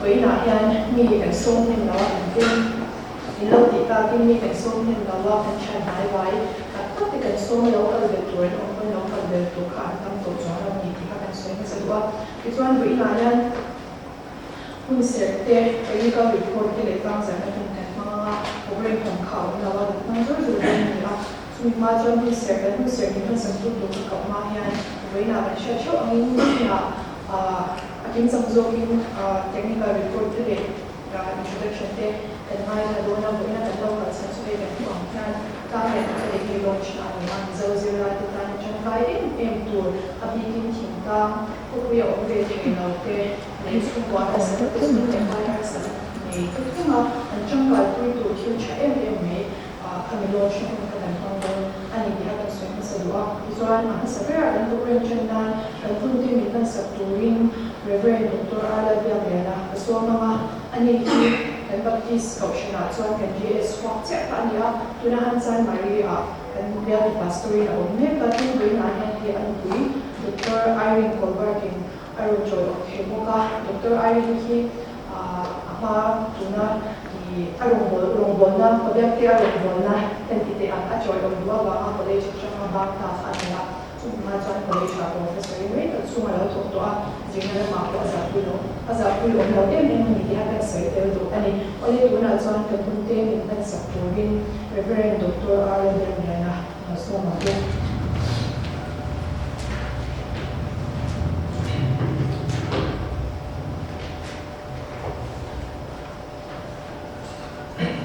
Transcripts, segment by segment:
Vawiinah hian mi kan sawm hnem lo a kan tlem in lo tih takin mi kan sawm hnem lo a, kan thian hnai vai tak tak te kan sawm a lo kal belh tur an awm pawn lo kal belh tur kha an tam tawh chuang lo a ni tih kha kan sawi hmasa duh a. Tichuan vawiinah hian hun serh te, technical report te leh tlangzarhna hun kan hmang ang a, program hawn kha a awm lo a, kan hmang zur zur dawn a ni a. Chumi hma chuan hun serh kan hun serh min hmansak tu tur ka koh hma hian vawiinah kan hriat theuh angin niminah a kimchang zawkin technical report te leh introduction te kan ngaithla dawn a, vawiina kan lo kalsan chu hei kan hmuh ang hian tlang leh hna te hi launch na a ni a, Mizo zirlai te tan a tangkai em em tur a bikin thingtlang khawpui a awm ve thei lo te leh chhungkua harsatna te sum leh hmai harsatna nei te thleng a an tangkai pui tur thil tha em em mai Khami launch na hun kha kan hmang dawn a ni tih a kan sawi hmasa duh a. Tichuan, a hmasa berah kan program ṭan nan kan hunte min hmansak turin Rev. Doctor Arla Biakliana ka sawm ang a. Ani hi kan Baptist Kohhranah chuan kan GS chhuak chiah kha a ni a. Tuna han Chan Marie-ah kan bialtu pastor-in a awm mek a. Tin, vawiinah hian hei a nupui Doctor Irene Colbert-in a rawn chawi awm thei bawk a. Doctor Irene hi a hma tuna i a rawngbâwl rawngbâwlna Pabiakte a rawngbâwlna kan ti teh ang a chawi awm duh avanga college atanga bak ta kha a ni a, chumi hma chuan college ah professor in rei tak chhung a lo thawk tawh a, zirna lamah pawh a zahpui lo a zahpui awm lo em em a ni tih a kan sawi tel duh a ni. Awle tunah chuan kan hunte min hmansak turin Reverend Doctor R. Lalbiakliana Malsawma te.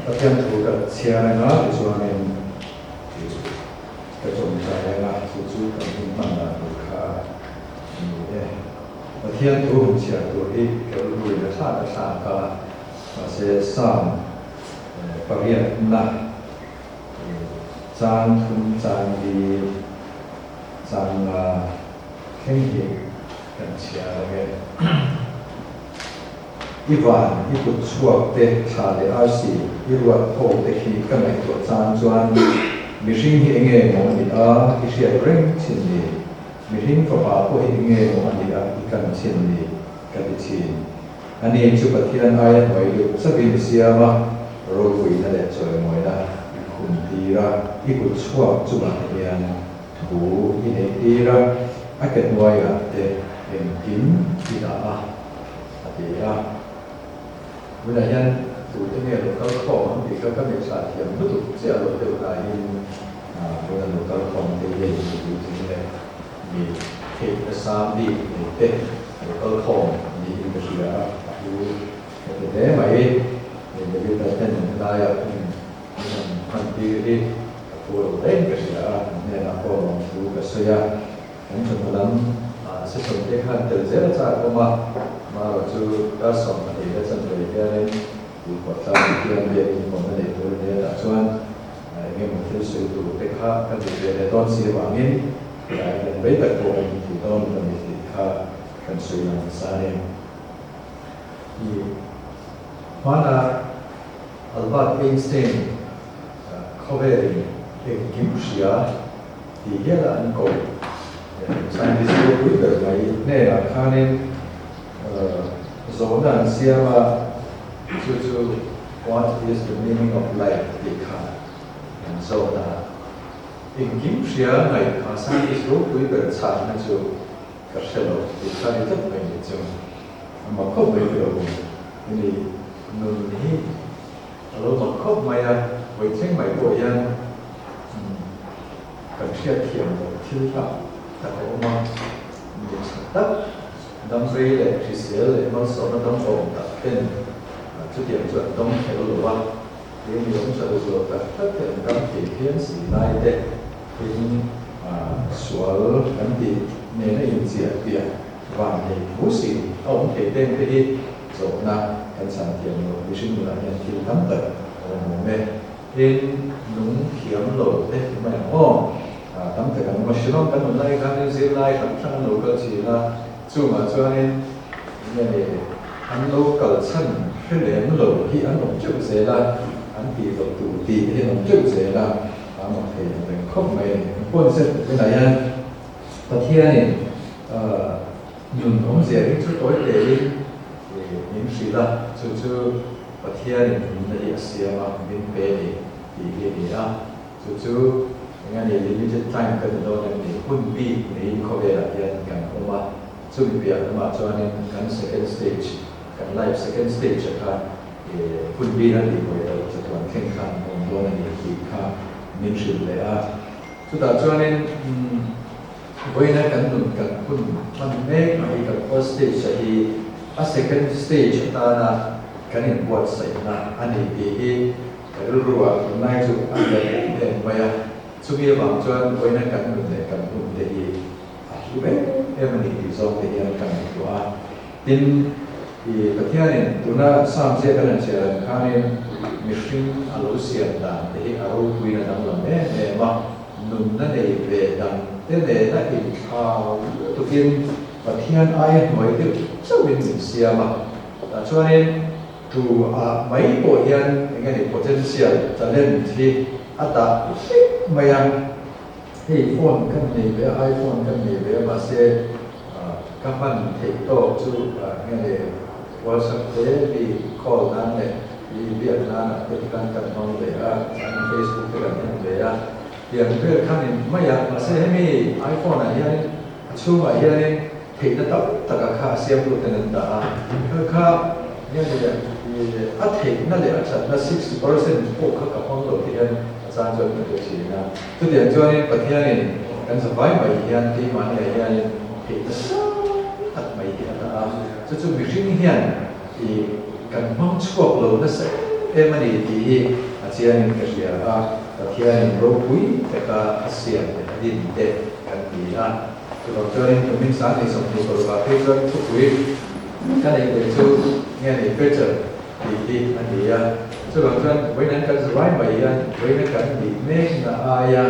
Pathian thu ka chhiar anga tichuanin ka tawngtai anga chu chu kan hun hman dan tur kha a ni e. Pathian thu hun chhiar tur hi ka rilruin a thlak a thlak a, mahse Psalm pariatna chang thum chang li chang nga thleng hi kan chhiar ang e. I van, i kut chhuak te, thla leh arsi, i ruat ho te khi ka ngaihtuah chang chuan mihring hi enge maw a nih a i hriat reng chin ni? Mihring fapa pawh hi enge maw a nih a i kan chin ni? Ka ti thin. Ani chu Pathian aia hnuai deuh chauhin i siam a, ropuina leh chawimawina i khum tir a, i kut chhuak chungah te hian thu i neih tir a, a ke hnuaiah te engkim i dah a, a ti a. Tunah hian tute nge lo kal khawm ang tih kha ka mitthla thiam lutuk chiah loh deuh laiin tuna lo kal khawm te hi hei mi puitling leh mi theih nasa bik nei te lo kal khawm niin ka hria a, a hlu ka ti hle mai. Hei David-a ten helaiah hun min han hman tir hi ka phu lo reng ka hria a, an hnenah pawh lawmthu ka sawi a. Kan chawhnu lam session te khan tel zel a chak awm a, amaherawh chu dar 12 la chan ve hianin tih kawt tlang hian biak inkhawmna nei tur a nia tah chuan eng emaw thil sawi tur te kha kan duh ve leh dawn si avangin helai hian rei tak pawh kan inti dawn lo ni tih kha kan sawi lang nasa a ni. I hmana Albert Einstein khawvelin engkim hria Ti hial a an ko. Scientist ropui ber mai hnenah khanin zawhna an siam a, chu chu What is the meaning of life tih kha an zawt a. Engkim hria ngaih kha scientist ropui ber chhanna chu ka hre lo tih kha ni tlat mai ni chu. A mak khawp mai tih awm a ni. Nun hi A lo mak khawp mai a, vawi thleng mai pawh hian kan hriatthiam loh thil hlak tak a awm a, mi tha tak, dam rei leh hrisel leh malsawmna dam awm tak ten chutiang chu an dawng kher lo a, tin mi awm tha duh lo tak tak te an dam thei phian si lai te, tin sual kan tih nena inchiah piah van thei thu si a awm thei teng te hi Zawhna kan chhan thiam loh mihring nunah hian thil tam tak a awm awm e. Tin, nung thiam lo te ti mai ang aw. Tam tak an awm a, Shillong kan awm lai khanin zirlai hrang hrang an lo kal thin a, chungah chuanin enge ni an lo kal chhan hre lem lo hi an awm teuh zel a, an tih loh tur tih te hi an awm teuh zel a, a mak thei ang reng khawp mai a ni. Engpawh nise tunah hian Pathianin Nun awmzia hi chu tawi tein. min hrilh a, chu chu Pathianin nunna hi a siam a, min pe a ni tih hi a ni a. Chu chu eng a ni, limited time kan ni dawn em ni? Hun bik neiin khawvelah hian kan awm a, chumi piah lamah chuanin kan second stage, kan life second stage ah khan hun bik a tihbuai loh chatuan thleng khan awm dawn a ni tih kha min hrilh leh a. Chutah chuanin vawiina kan nun kan hun hman mek mai kan first stage a hi a second stage atana kan inbuatsaihna a ni tih hi ka rilru ah tunlai chu a hre em em mai a. Chumi avang chuan vawiina kan nun leh kan hun te hi a hlu em em a ni tih zawng te hian ka ngaihtuah a. Tin, i Pathianin tuna Psalm ziak a lan chhiar ang khanin mihring a lo siam dan te hi a ropuiin a danglam em em a, nunna nei ve dang te nena inthlau lutukin Pathian aia hnuai deuh chauhin min siam a. Tah chuanin tu ah mai pawh hian eng nge ni potential, talent hi a dah hlek mai a. Hei phone kan nei ve a, iPhone kan nei ve a, mahse ka hman theih tawk chu nge le WhatsApp te mi call nan leh mi biak nan ah te khan kan hmang ve a, chuan Facebook te kan en ve a, tiang vel khan in mai a, mahse hemi iPhone ah hianin a chhungah hianin theihna tam tak ah kha a siamtu ten an dah a, kha kha nge le a theihna leh a thatna 60% pawh kha ka hmang lo ti hian a chang chuan ka hre thin a. Chutiang chuanin Pathianin kan zavai mai hian keimahniah hianin theihna sang tak mai hi a dah a, chu chu mihring hian i kan hmang chhuak lo nasa em em a ni tih hi a chiangin ka hria a, Pathianin ropui taka a siam leh a din te kan ti a. Chuvang chuanin Tumin Sang ni 26 ah phei chuan thupui ka neih ve chu nge ni Peter tih hi a ni a. Chuvang chuan vawiin an kan zavai mai hian vawiina kan nih mekna aia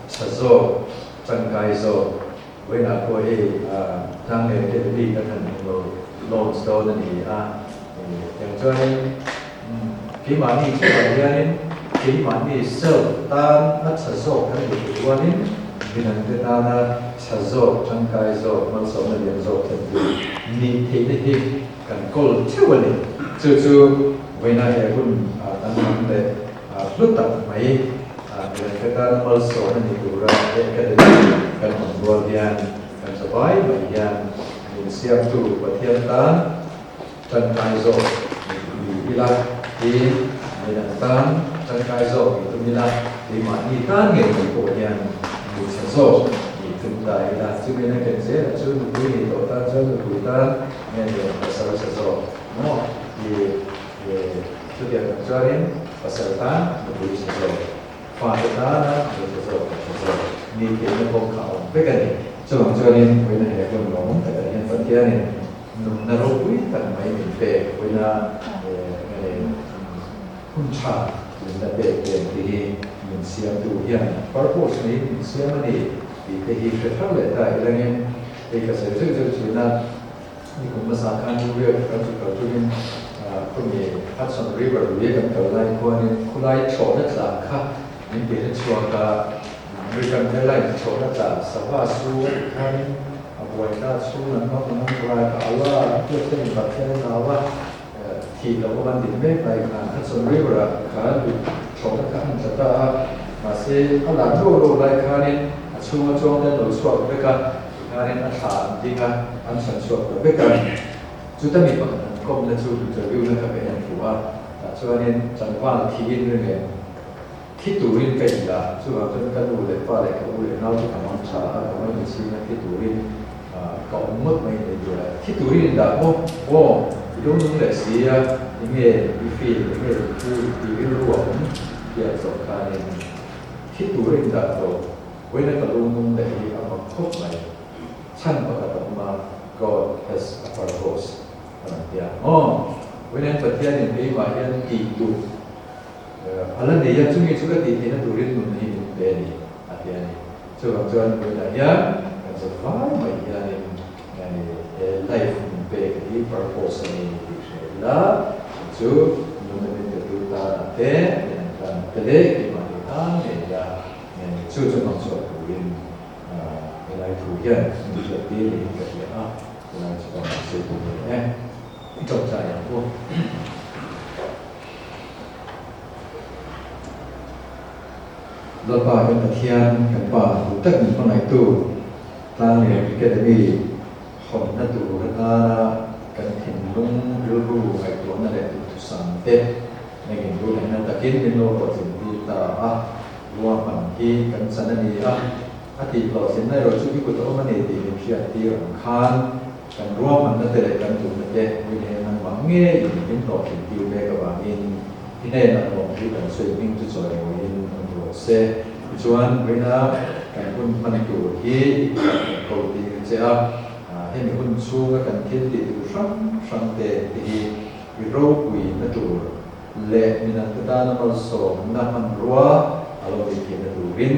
tha zawk, tangkai zawk vawiinah pawh hei Tlangnel Academy kan han lo launch dawn a ni a. Tiang chuanin keimahni theuhah hianin keimahni self tan a tha zawk kan duh tur rualin midangte tana tha zawk, tangkai zawk, malsawmna lian zawk thlen tur nih theihna hi kan kawl theuh a ni. Chu chu vawiina he hun danglam leh hlu tak mai midangte tana malsawmna ni tura he academy kan hawn rual hian kan zavai mai hian min siamtu Pathian tan Tangkai zawk ni ila, tin midang tan tangkai zawk ni tum ila, keimahni tan ngei mai pawh hian nuihsa zawk ni tum ta ila, chumi na ken zel a chu nupui ni tawh tan chuan nupui tan nge ni pasal sa zawk maw i chutiang ang chuanin pasal tan nupui sa zawk, fate tana nuihsa zawk leh sa zawk ni theihna pawh kha a awm vek a ni. Chuvang chuanin vawiina he hun lawmawm takah hian Pathianin Nunna ropui tak mai min pek vawiina nge hun tha nunna pek vel te hi min siamtu hian purpose neiin min siam a ni tih te hi hre thar leh ta ilangin hei ka sawi zeuh zeuh thin a, nikum hmasa khan New York kan chu kal tumin khawmi Hudson River lui a kan kal lai khuanin khulai thlawhna tla kha min ti hre chhuak a, American Airlines thlawhna tla sava su a ti khanin A buai ta chhung an hmang an rai kha a la an hriat hian in Pathian a nau a, thih loh a van din mek lai khan Hudson River ah khan lut thlawhna kha an tla ta a, mahse a lar ruau ruau lai khanin a chhunga chuang te an lo chhuak vek a, tikhanin a thla an ding a, an chhan chhuak ta vek a. Chuta mi pakhat an kawmna chu interview na kha ka en fuh a, tah chuanin tlangval thiin ring em? Thi turin ka indah, chuvang chuan ka nu leh pa leh ka u leh nau chu ka mang tha a, ka mai mitchhing a thi turin ka awm ngawt mai ni tur a, thi turin indah maw? Aw, i lo nung leh si a, enge i feel, enge i phu i rilru a awm tih a zawh khanin thi turin indah tawh, vawiina ka lo nung leh hi a mak khawp mai, chhan pakhat a awm a, God has a purpose a rawn ti a, aw, vawiina Pathianin keimah hian tih duh. A la nei a, chumi chu ka tih theihna turin nun hi min pe a ni, a ti a ni. Chuvang chuan vawiinah hian kan zawt vai mai hianin he life min pek hi purpose a ni tih hria ila, chu chu nuna min pe tu tanah te, min tan te leh keimahni tan ngei ila, chu chu hmang chhuak turin helai thu hian min hriattir niin ka hria a, helai chu ka mahse tur ni e. I tawngtai ang u. Lalpa kan Pathian, kan Pa duh tak min hmangaihtu, Tlanglian Academy hawnna tur atana kan thinlung rilru ngaihtuahna leh duhthusam te nangin ruhehna takin min lo hlawhtlin tir ta a, ruahman hi kan chan a ni a, a tih hlawhtlinna erawh chu i kut a awm a ni tih min hriat tir ang khan kan ruahmanna te leh kan duhna te Rinheh nangmah ngeiin min hlawhtlin tir mek avangin i hnenah lawm thu kan sawi hming chu chawimawiin awm rawh se. Tichuan, Rina, kan hun hman tur hi i kutah kan ko tir che a, hemi hun chhunga kan thil tih tur hrang hrang te te hi i ropuina tur leh minangte tana malsawmna hmanrua a lo nih theihna turin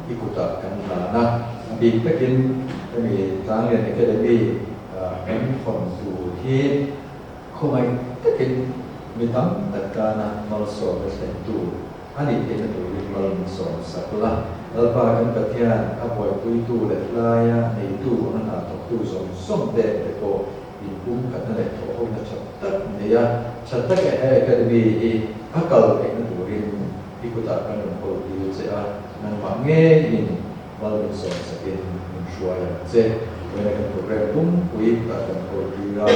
i kutah kan hlan a. A bik takin hemi Tlanglian Academy kan hawn tur hi khawngaih takin mi tam tak tana malsawmna thlentu a nih theihna turin mal min sawm sak la. Lalpa kan Pathian a buaipuitu leh hlaia neitu anga hna thawktu zawng zawng te te pawh inpumkhatna leh thawhhawmna tha tak nei a, tha tak e he Academy hi a kal theihna turin i kutah kan rawn hawl tir che a, nangmah ngeiin mal min sawm sakin min hruai ang che. Vawiina kan program pumpui kutah kan hawl tir a,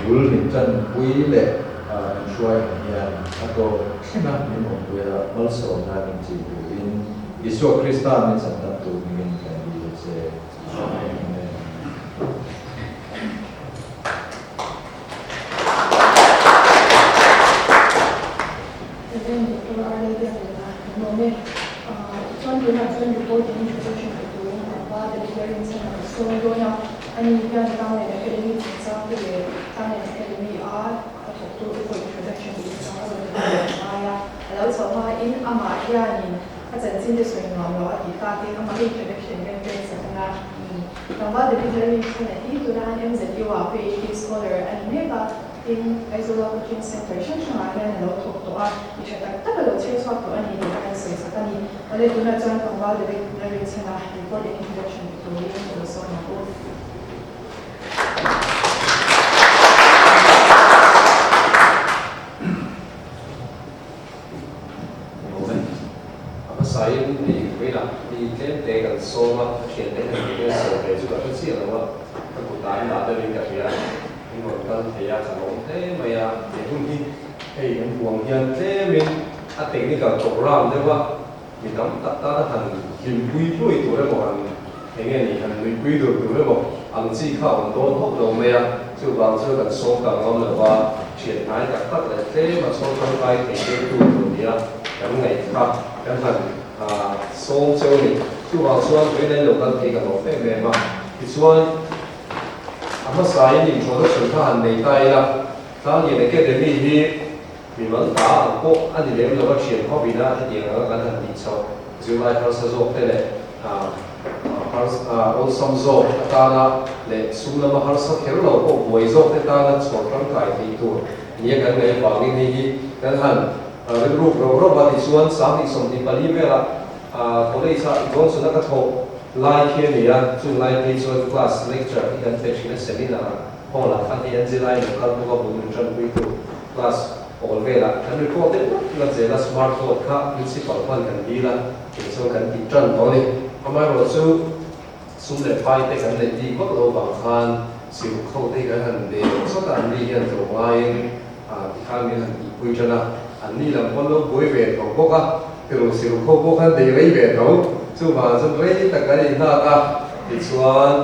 bul min tanpui leh min hruai ang hian a tawp thlenga min awmpui a, malsawmna min chih turin Isua Krista min chhan tam tur hmingin kan dil che. Amen. Rev. Doctor R. Lalbiakliana kan lawm e. Tichuan tunah chuan report and introduction pe turin kan pa David Lalrinchhana kan sawm dawn a. Ani hian Tlanglian Academy chungchang te leh Tlanglian Academy a a thawktu te pawh introduction tih chang a rawn pe tur an ngai a. A lo chhoh hmain amah hianin a chanchin te sawi nuam lo a tih takin amah introduction kan pek sak a na. Tlangval David Lalrinchhana hi tuna an MZU ah PhD scholar a ni mek a, tin Aizawl Coaching Centre hrang hrangah hian a lo thawk tawh a, mi tha tak tak a lo chher chhuak tawh a ni tih kha kan sawi sak a ni. Awle tunah chuan Tlangval David Lalrinchhana report and introduction pe turin ka lo sawn ang u. Awm e. A hmasain hei vawilah mi tlem te kan sawm a, ka thiante hian mi tlem sawm ve chu ka hre chiah lo a, ka kut ah an dah deuhin ka hria, min rawn kal thei a, ka lawm hle mai a, he hun hi hei kan huang hian tlemin a technical program deuh a, mi tam tak tana han hlimpui hluai tur emaw han eng nge ni han nuihpui dur tur emaw ang chi kha a awm dawn hauh lo mai a, chuvang chuan kan sawm kang ngam lo va, thian hnai tak tak leh tlem a chhawr tangkai thei deuh tu tur nia kan ngaih kha kan han sawm cheu a ni. Chuvang chuan vawiin lo kal thei ka hlawh em em a, tichuan a hmasain introduction kha han nei ta ila, Tlanglian Academy hi Mimal ta ang pawh a ni lem lo a thian ho ina hetiang anga kan han tih chhoh zirlai harsa zawk te leh awlsam zawk atana leh sum lama harsa kher lo pawh buai zawk te tana chhawr tangkai theih tur nia kan ngaih avangin hei hi kan han rilruk rauh rauh a tichuan 2024 velah college ah Johnson a ka thawh lai khi a ni a chung lai phei chuan class lecture hi kan pe thin a seminar hall ah khan hei an zirlai lo kal bawk a bul min tanpuitu Class awl velah kan record deuh ngawt ngawt zel a, smart board kha principal hman kan dil a, kei chuan kan tih tan tawh a ni. Amaherawhchu sum leh pai te kan neih bik vak lo vang khan siruk ho te hi kan han be deuh sawt a, an ni hian tlawm ngaiin tikhan min han tihpui tan a, an ni lam pawn lo buai ve tho bawk a, tiru siruk ho pawh khan bei rei ve tho, chuvang chuan rei tak kan inghak a, tichuan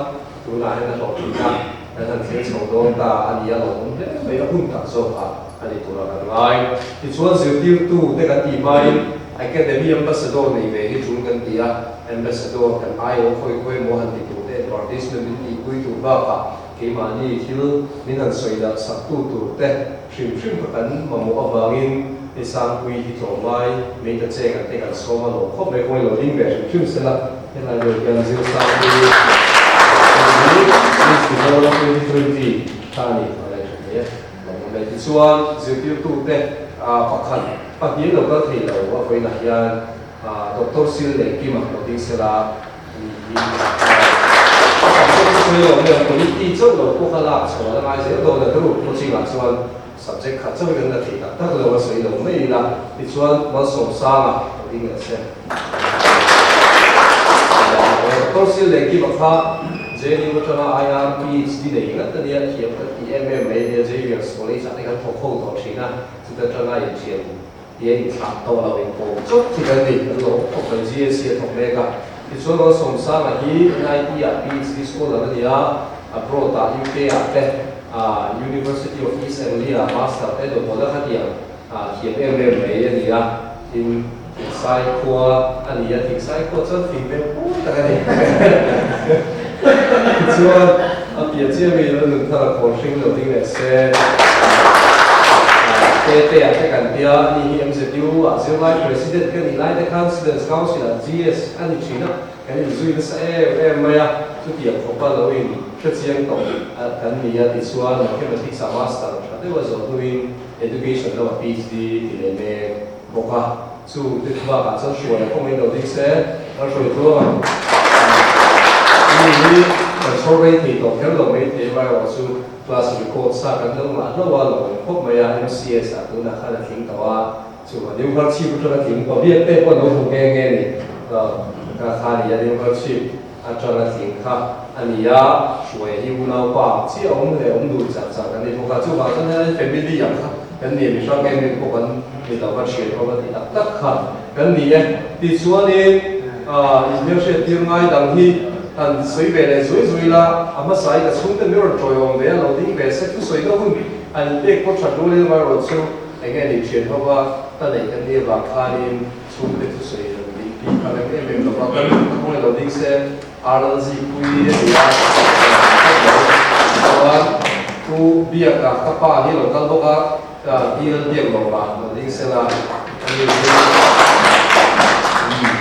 Tunah hian a hlawhtling a, kan han thleng chho dawn ta a ni a lawmawm hle mai, a hun tak zawk ah a ni tura kan ngai. Tichuan zirtirtu te kan tih hmain Academy Ambassador nei ve hi tul kan ti a, Ambassador kan aiawh khawi khawi emaw han ti tur te advertisement min tihpui tur bakah keimahni thil min han sawi darh sak tu tur te hrim hrim kha kan mamawh avangin hei Sangpui hi tlawmngai mei ta che kan te kan sawm a lawm khawp mai kawng i lo ding ve hrim hrim sela. Helai deuh hian Zirsangpui hi Miss Mizoram 2020 kha a ni a ngaih tha hle. Lawmawm e. Tichuan zirtirtute pakhat pahnih lo kal thei lo a vawiinah hian Doctor Sil leh Kima lo ding sela a ni hi. tam zawk chu sawi lo mai ang, quality chauh lo pawh kha lak chhuah a ngai zel dawn a turu coaching ah chuan subject khat chauhin an la thei tak tak lo a sawi lo mai ila tichuan Malsawmsanga a ding leh se. Doctor Sil leh Kima kha JNU atanga IR PhD nei ngat a nia, thiam kan ti em em mai a nia, Xavier's College ah te kan thawk ho tawh thin a, chuta atanga inthiam Ti a inthlah tawh lo in pawm chawp chi kan ni, kan lawm khawp mai GAC a thawk mek a. Tichuan Malsawmsanga hi NIT ah PhD scholar a ni a, abroad ah UK ah te University of East Anglia ah master te dawt a kha tiang thiam em em mai a ni a. Tin, Thingsai khua a ni a, Thingsai khua chuan fing ve pui tak a ni. Tichuan a piah chiah mi lo nun thar a khawl hring lo ding leh se. Te ah te kan tia, ani hi MZU ah zirlai President ka nih lai te khan Students Council ah GS a ni thin a, kan inzui nasa em em mai a, chutiang khawpa lo in hrechiang tawh kan ni a, tichuan Mathematics ah Master tha deuh a zawh hnuin Education lamah PhD ti leh mek bawk a, chu te chu bakah chuan hruai a kawngin lo ding se, kan hruai tluang ang. Mi hi kan chhawr rei thei tawh kher lo mai thei amaherawh chu class record sa kan lo ngah hlauh a, lo awm khawp mai a, MCS ah tunah khan a tling tawh a, chu a new har chhip atanga tling pabiak te pawh an lo hmu nghe nghe ni, ka kha ni a new har chhip atanga tling kha a ni a, hruai hi unaupa ang chiah a awm leh awm dun char char kan ni bawk a, chuvang chuan helai family ang kha kan ni a, mihrang em em pawh kan ni lo va, thian ho va ti tak tak kha kan ni e. Tichuanin inhmelhriat tir ngai dang hi han sawi ve leh zui zui la, a hmasa i ka chhungte min rawn tawiawm ve a, lo ding ve se thusawi deuh hun an inpek pawh that rual in amaherawh chu eng nge ni thian ho va ka neih kan nih avang khanin Chhungte thusawi lo ding tih kha rem em em lova kan ka khawngaih lo ding se RLZ pui a ni a chuan Pu Biaka ka pa hi lo kal bawk a ka Dil Biak lo va lo ding se la ani hi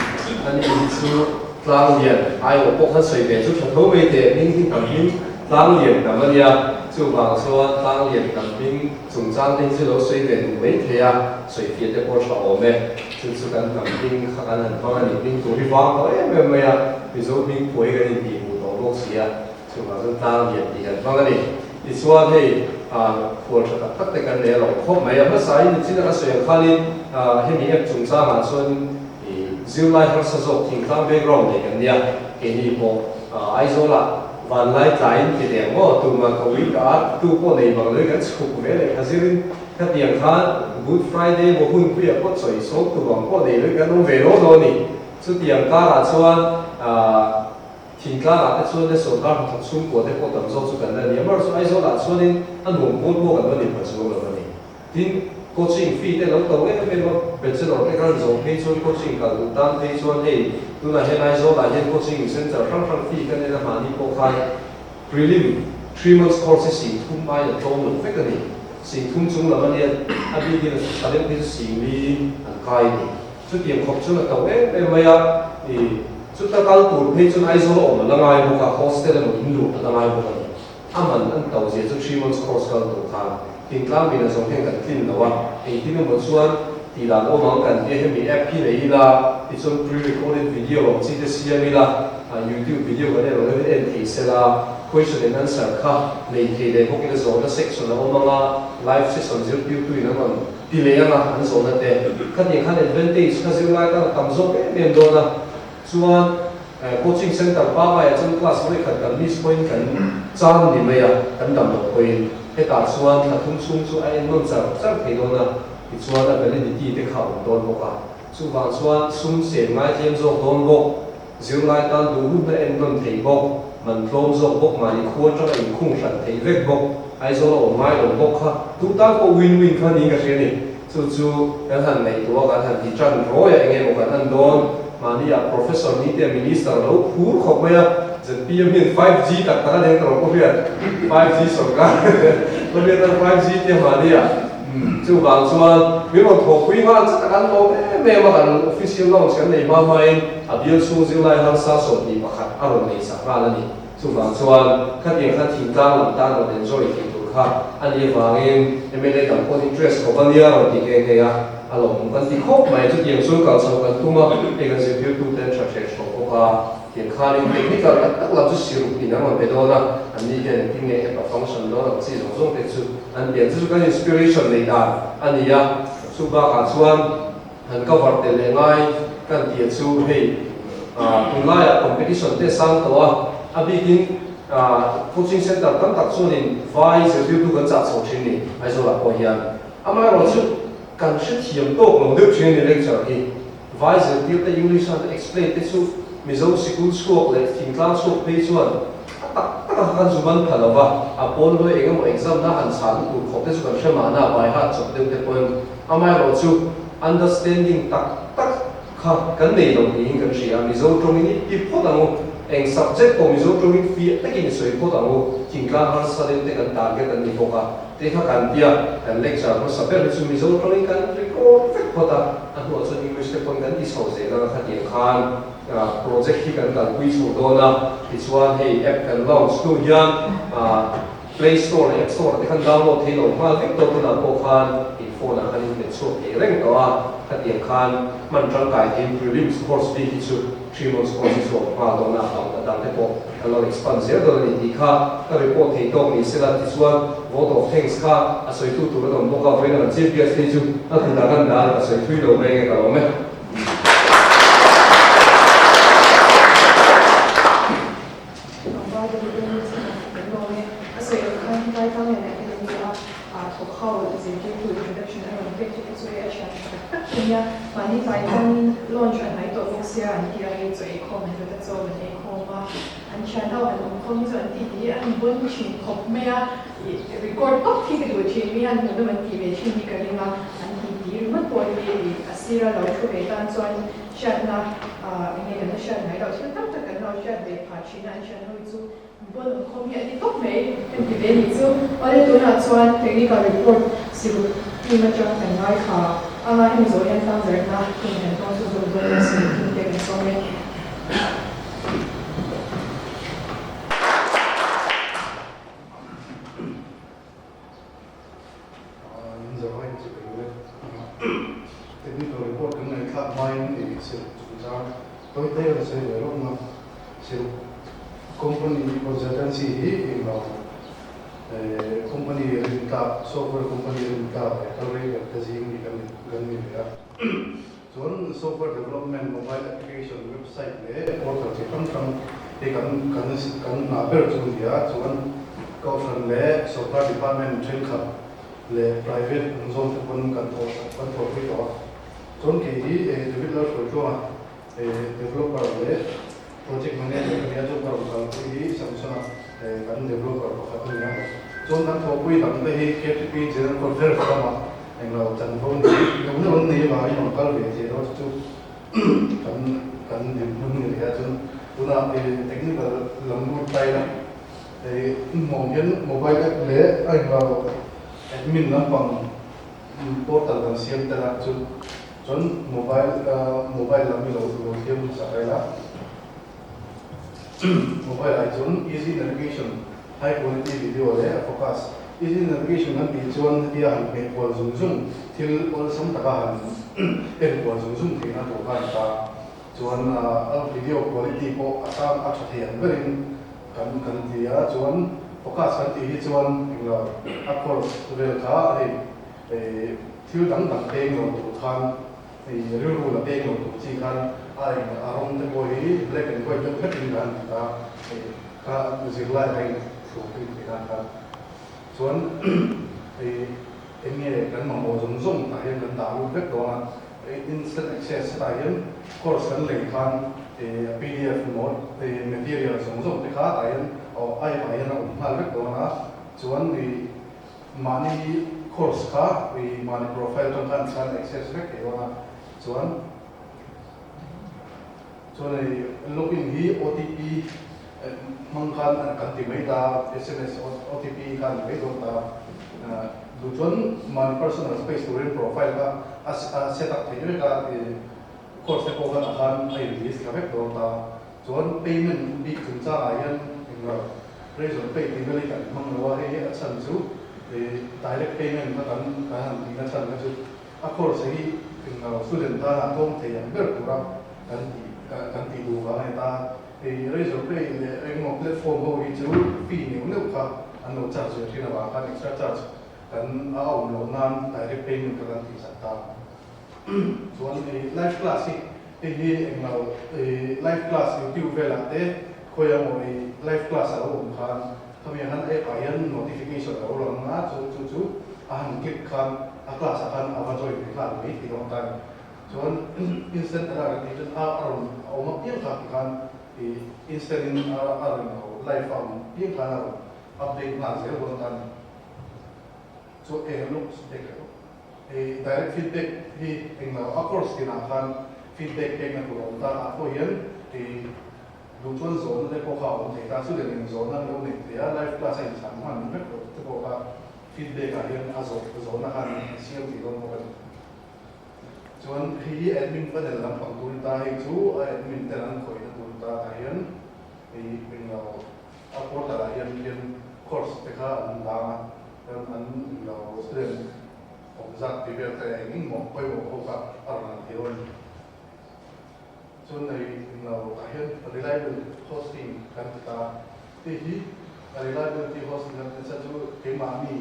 ani hi chu Tlanglian aiawh pawh khan sawi ve chu tha tho mai teh hming hi hnam hming Tlanglian hnam a nia chuvang chuan Tlanglian hnam hming Chungchang te hi chu lo sawi ve duh mai thei a, sawi fiah te pawh tha awm e. Chu chu kan hnam hming kha kan han hmang a ni, hming tur hi vang tawh em em mai a, Mizo hming phuai kan intih hmuh tawh bawk si a, chuvang chuan tlang lian tih kan hmang a ni. Tichuan hei khual tha tak tak te kan nei a lawm khawp mai a, hmasain nichin a ka sawi ang khanin hemi app chungchangah chuan zirlai harsa zawk thingtlang background nei kan nia, keini pawh Aizawlah Vanlai tlaiin ti leh ang aw, tumah ka ui ka a, tu pawh nei bang loi kan chhuk ve leh kha zirin khatiang khan Good Friday emaw hunpuiah pawh chawi sawm tu bang pawh nei loi kan awm ve lo lo a ni. Chutiang karah chuan thingtlangah te chuan le sawrkar hnathawk chhungkua te pawh tam zawk chu kan la ni a, amaherawhchu Aizawlah chuanin a nuam pawl pawh kan va ni pha chuang lo a ni. Tin, coaching fee te lo to em em a, bachelor te kan zawh phei chuan coaching kal duh tan phei chuan hei tunah hian Aizawl-ah hian coaching centre hrang hrang fee kan en a mahni pawh khan prelim 3 months course hi 3000 aiin a tlawm lo vek a ni. 3000 chung lam a nia, a bikin a tha deuh phei chu 4000 an kai a ni. Chutiang khawp chuan a to em em mai a, ih chuta kal tur phei chuan Aizawl a awm a la ngai bawk a, hostel emaw in luh a la ngai bawk a ni. A man an to zia chu 3 months course kal tur khan thingtlang min a zawng hian kan tlin lo a, engtin emaw chuan tih dan awm ang kan tia hemi app hi nei ila tichuan pre-recorded video ang chi te siam ila youtube video kan en ang hian en thei sela question and answer kha nei thei leh bawk ila zawhna section a awm anga live session zirtirtu in an rawn ti leh anga an zawhna te khatiang khan advantage kha zirlai tan a tam zawk em em dawn a chuan Coaching center pangaiah chuan class vawi khat kan miss pawhin kan chang ni mai a, kan dam loh pawhin hetah chuan thla thum chhung chu a en nawn char char thei dawn a, tichuan a validity te kha a awm dawn bawk a. Chuvang chuan sum sen ngaitlem zawk dawn bawk, zirlai tan duh hutna en nawn thei bawk, man tlawm zawk bawk, mahni khua atanga inkhung hran thei vek bawk, Aizawl a awm ngai lo bawk kha tu tan pawh win-win kha niin ka hria a ni. Chu chu kan han ngaihtuah a, kan han ti tan rawi a, enge maw kan han dawn? Mahni ah Professor ni te Minister lo phur khawp mai a, zpm hian 5G tak tak a leng ta lo pawh hian 5G sawrkar pawh hian tan 5G te mahni ah chuvang chuan min rawn thawhpui nghal chat a kan lawm em em a, kan official launch kan nei hma hmain a bial chhung zirlai harsa 21 a rawn nei sak nghal a ni. Chuvang chuan khatiang khan thingtlang lam tan rawn enjoy thei tur kha a nih avangin mla dang pawh interest khawp a nia rawn ti nghe nghe a, a lawmawm kan ti khawp mai. Chutiang chuan kal chhoh kan tum a, hei kan zirtirtu ten tha hreh hrawh bawk a. Tiang khanin technical tak tak lam chu siruk in an rawn pe dawn a, anni hian engtin nge app a function dawn ang chi zawng zawng te chu an pian. Chu chu kan inspiration neih dan a ni a, chu bakah chuan han cover tel leh ngai kan tih chu hei tunlaiah competition te sang tawh a, a bikin coaching center tam tak chuanin vai zirtirtu kan chah chho thin ni Aizawlah pawh hian. Amaherawhchu kan hrethiam tawk lo deuh thin a ni lecture hi. Vai zirtirte English a explain te chu Mizo sikul chhuak leh thingtlang chhuak phei chuan a tak tak a kan zu ban pha lo va, a pawn luai eng emaw exam na han chhan tur khawp te chu kan hre mahna vai hat chawp deuh te pawhin amaherawh chu understanding tak tak kha kan nei lo niin kan hria. Mizo tawngin i ti phawt ang u, eng subject pawh Mizo tawngin fiah takin i sawi phawt ang u, thingtlang harsa deuh te kan target an ni bawk a. Te kha kan tia, kan lecture hmasa ber hi chu Mizo tawngin kan record vek phawt a, a hnuah chuan English te pawhin kan ti chho zel ang a, khatiang khan project hi kan kalpui chho dawn a, tichuan hei app kan launch hnu hian Play Store leh App Store te khan download thei lo nghal vek tawh tunah pawh khan in phone ah khan in hmet chhuak thei reng tawh a, khatiang khan hman tangkai theiin prelims course bik hi chu 3 months course hi chu a awm nghal dawn a, a dang te pawh Kan lo expand zel dawn a ni tih kha ka report thei tawk ni sela tichuan vote of thanks kha a sawitu tur an awm bawk a, vawiin an chief guest hi chu a kutah kan dah a, ka sawi thui lo mai nge ka lawm e. Tlangval te pawhin kan lawm e. A sawi ang khan helai tlang lian ah hian an ni a, thawk ho zirtirtu introduction a rawn pek chu te chu hei a thian tha tak tak nia, mahni tlai tlangin launch an hnai tawh bawk sia an ti a, hei chaw eikhawm an rawt a chaw an eikhawm a, an thian ho han awm khawm hi chu an tih tih hi an bawn thin khawp mai a, ih record tawp khi ka duh thin mi hian hmuhnawm an tih ve thin hi ka ring a, an tih tih ringawt pawh hi ih a sira lo thu ve tan chuan hriatna ah enge kan la hriat ngai loh thil tam tak kan lo hriat ve phah thin a, an thian ho hi chu Pawn awm khawm hi a ni tawp mai kan ti ve nih chu. Awle tunah chuan technical report siruk team atang kan ngai kha anga hemi zawh hian tlang zarhna hun kan hmang chu zawk dawn a siruk team te kan sawm e. In zawh hi chu eng le. Technical report kan ngaihthlak hmain i siruk chungchang tawi te rawn sawi ve rawk na. Siruk company consultancy hi eng lo company rin tlak software company rin tlak leh kal rei ber te zing ni kan kan ni ve a. Chuan software development, mobile application, website leh portal chi hrang hrang hi kan kan kan hna ber chu a ni a, chuan Kohhran leh Sorkar department thenkhat leh private an zawn te pawn kan thawh kan thawhpui tawh a. Chuan kei hi David Lalhruaitluanga developer leh project manager ka ni a, chuan ka rawn kalpui hi Samsung-a kan developer pakhat a ni a. Chuan kan thawhpui dang te hi KTP General Conference lamah englo chanvo nei neuh neuh an nei avangin rawn kal ve thei lo chu kan kan dinhmun ni leh a. Chuan tunah technical lam lut ta ila hei hmuh hian mobile app leh a englo admin lampang portal kan siam tel a chu chuan mobile mobile lam hi lo lo thiam hmasa ta ila mobile ah hi chuan easy navigation high quality video leh a focus easy navigation kan tih chuan hetia han hmeh kual zung zung thil awlsam taka han en kual zung zung theihna tur kha a ni ta chuan a video quality pawh a sang a tha thei ang berin kan kan ti a chuan focus kan tih hi chuan englo a course vel kha hei thil dang dang peng lo tur khan hei rilru la peng lo tur chi khan a eng a rawng te pawh hi black and white deuh vek in kan ti ta hei kha zirlai a in thluk in ti khan khan chuan hei eng nge kan mamawh zawng zawng tah hian kan dah lut vek dawn a instant access hetah hian course kan lei khan pdf note material zawng zawng te kha tah hian a app ah hian a awm nghal vek dawn a chuan Mahni course kha i mahni profile atang khan chuan access vek thei dawn a, chuan chuan hei login hi OTP hmang khan kan ti mai ta, sms OTP kha a ni mai dawn ta, duh chuan mahni personal space turin profile kha a set up theih vek a, course te pawh khan ah khan a in list thla vek dawn ta, chuan payment bik chungchangah hian englo. Razor pay tih vel hi kan hmang lo a, hei hi a chhan chu direct payment kha kan kan han tihna chhan kha chu a course hi englo student tana tlawm thei ang ber tura kan tih kan tih duh. duh vang a ni ta. Hei Razor Pay leh engemaw platform ho hi chu fee neuh neuh kha an lo charge ve thin avang khan extra charge kan a awm loh nan direct payment kha kan tih sak ta. Chuan hei live class hi hei hi englo live class youtube velah te khawi emaw hei live class a lo awm khan khami ah khan app ah hian notification a lo lang a chu chu chu a han click khan a class ah khan a va join ve nghal mai tih dawn ta a ni. Chuan instant alert an tih chuan a rawn awm apiang kha tikhan ih instant in a rawn live a awm apiang khan a rawn update nghal zel dawn ta a ni. Chu eng lawk feedback leh lawk. Hei direct feedback hi englo a course tinah khan feedback pekna tur a awm ta ah pawh hian ih duh chuan zawhna te pawh kha a awm thei ta. Chu leh eng zawhna an lo nei thei a, live class a inchhan hman vek loh te pawh kha feedback ah hian a zawh zawhna khan an siam thei dawn bawk a ni. Chuan hei hi admin panel lampang tur ta hei chu a admin ten an khawihna tur ta tah hian hei englo a portal ah hian hian course te kha an dang a chuan an englo student awm zat tih vel te eng eng maw pawimawh ho kha a rawn lang thei dawn a ni. Chuan hei englo tah hian reliable hosting kan ti ta hei hi reliability hosting kan ti chu keimahni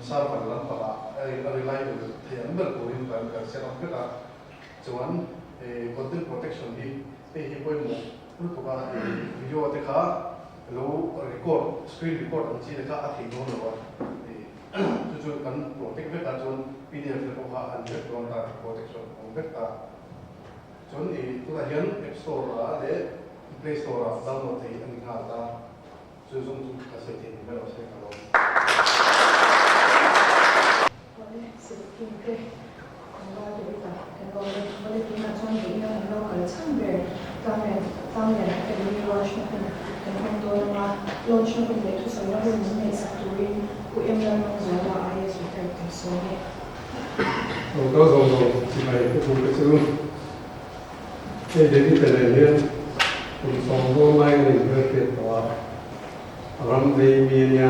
Server lampangah a reliable thei ang ber turin kan kan set up vek a, chuan content protection hi hei hi pawimawh lutuk a, video te kha lo record screen record ang chi te kha a thei dawn lo a, chu chu kan protect vek a chuan pdf te pawh kha a ni vek dawn ta protection a awm vek ta. Chuan tunah hian app store ah leh play store ah download thei a ni nghal ta. Chu zawng chu ka sawi thei ni mai lo se ka lawm. Awle, Sirupin te kan val deuh ta kan lawm e. Awle, tunah chuan duhna kan lo kal chhan ber Tlanglian Tlanglian Academy launch na hun kan hmang dawn ang a, launch na hun leh thusawi na hun min ngaihsak turin Pu M Lalmangzuala IAS retired kan sawm e. Lo kal zawng zawng chibai ka duh te chu hei David te nen hian kum 10 dawn lai kan inhmelhriat tawh a, ram vei mi a nia,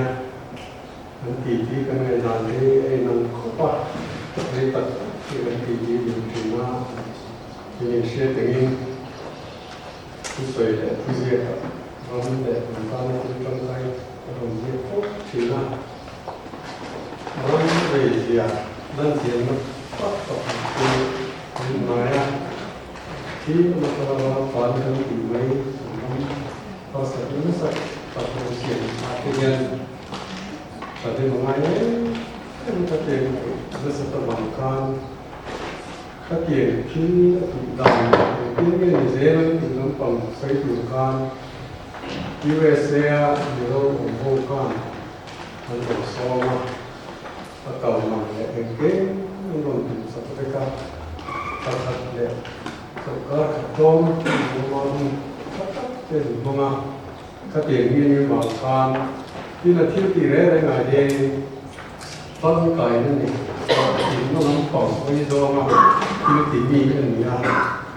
kan titi kan ngaihdan hi a inang khawp a, rei tak tak hi kan titi dun thin a, min inhriat engin thusawi leh thuziakah ram leh hnam tana thil tangkai a rawn ziak fo thin a. Ram reizia lanchianna tak pakhat chu min ngai a, thi hmasa lama tan kan tih mai an ram harsatna nasa tak lo siam ah te hian thahnem a ngai em em ka tlem nasat avang khan khatiang thil a tih dan engtin nge ni zel an tih lampang sawi tur khan USA a Mizo awm ho khan an rawn sawm a, a kal man leh engkim an rawn tum sak vek a, pakhat leh sawrkar khat dawn lawma hun tha tak te an hmang a, khatiang hi ni vang khan tin a thil tih reng reng ah hianin tangkaina ni inna lampang hawi zawnga thil ti mi a ni a,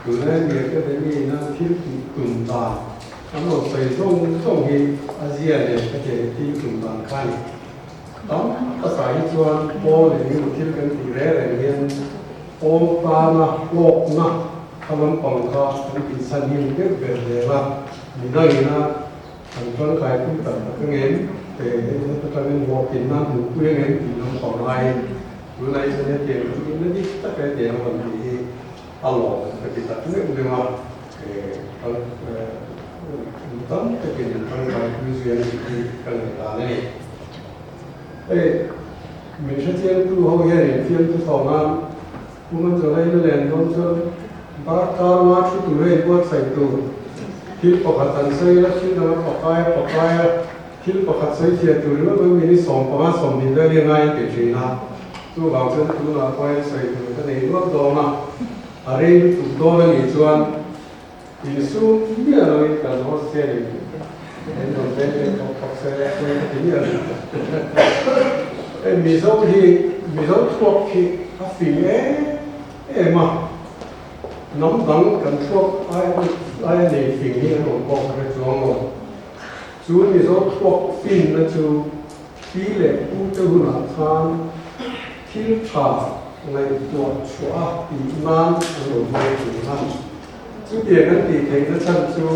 tunlai mi academy ina thil tih tum dan An rawn sawi zawng zawng hi a zia leh ka tiang hi tum dan kha a ni. Tam takah hi chuan pawl eng emaw thil kan tih reng reng hian pawl tana hlawkna kha lampang kha kan tihchhan hi a ni deuh ber zel a, midangina kan tangkai pui tak tak angem te heta tangin hlawhtlin nan hmuhpui angem tih lampang aiin tunah hi chuan hetiang chu inna dik taka hetiang a rawn tih hi a lawm ka ti tak meuh meuh a, mi tam takin an tangkai pui zui an tih hi ka ngaihdan a ni. Hei min hrechiangtu ho hian infiamtu thawng a, Pu Manchawlaina len dawn chuan darkar nga thu tur a inbuatsaih tur thil pakhat an sawi a, thil dang a pakai a pakai a, thil pakhat sawi thiah tur ringawt mai minute 15 20 vel hi a ngai an ti thin a. Chuvang chuan tunah pawh hian sawi tur ka nei nual dawn a, a rei lutuk dawn a nih chuan insum miah loin kan hostel in min rawn veng leh tawh phawt se sawi ka ti miah lo. Hei Mizo hi Mizo thluak hi a fing em em a, hnam dang kan thluak aia nei fing hi an awm pawh ka hre chuang lo. Chu Mizo thluak finna chu Pi leh pu te hunah khan thil tha ngaihtuah chhuah a tih nan an lo hmang thin a. Chutiang an tih theihna chhan chu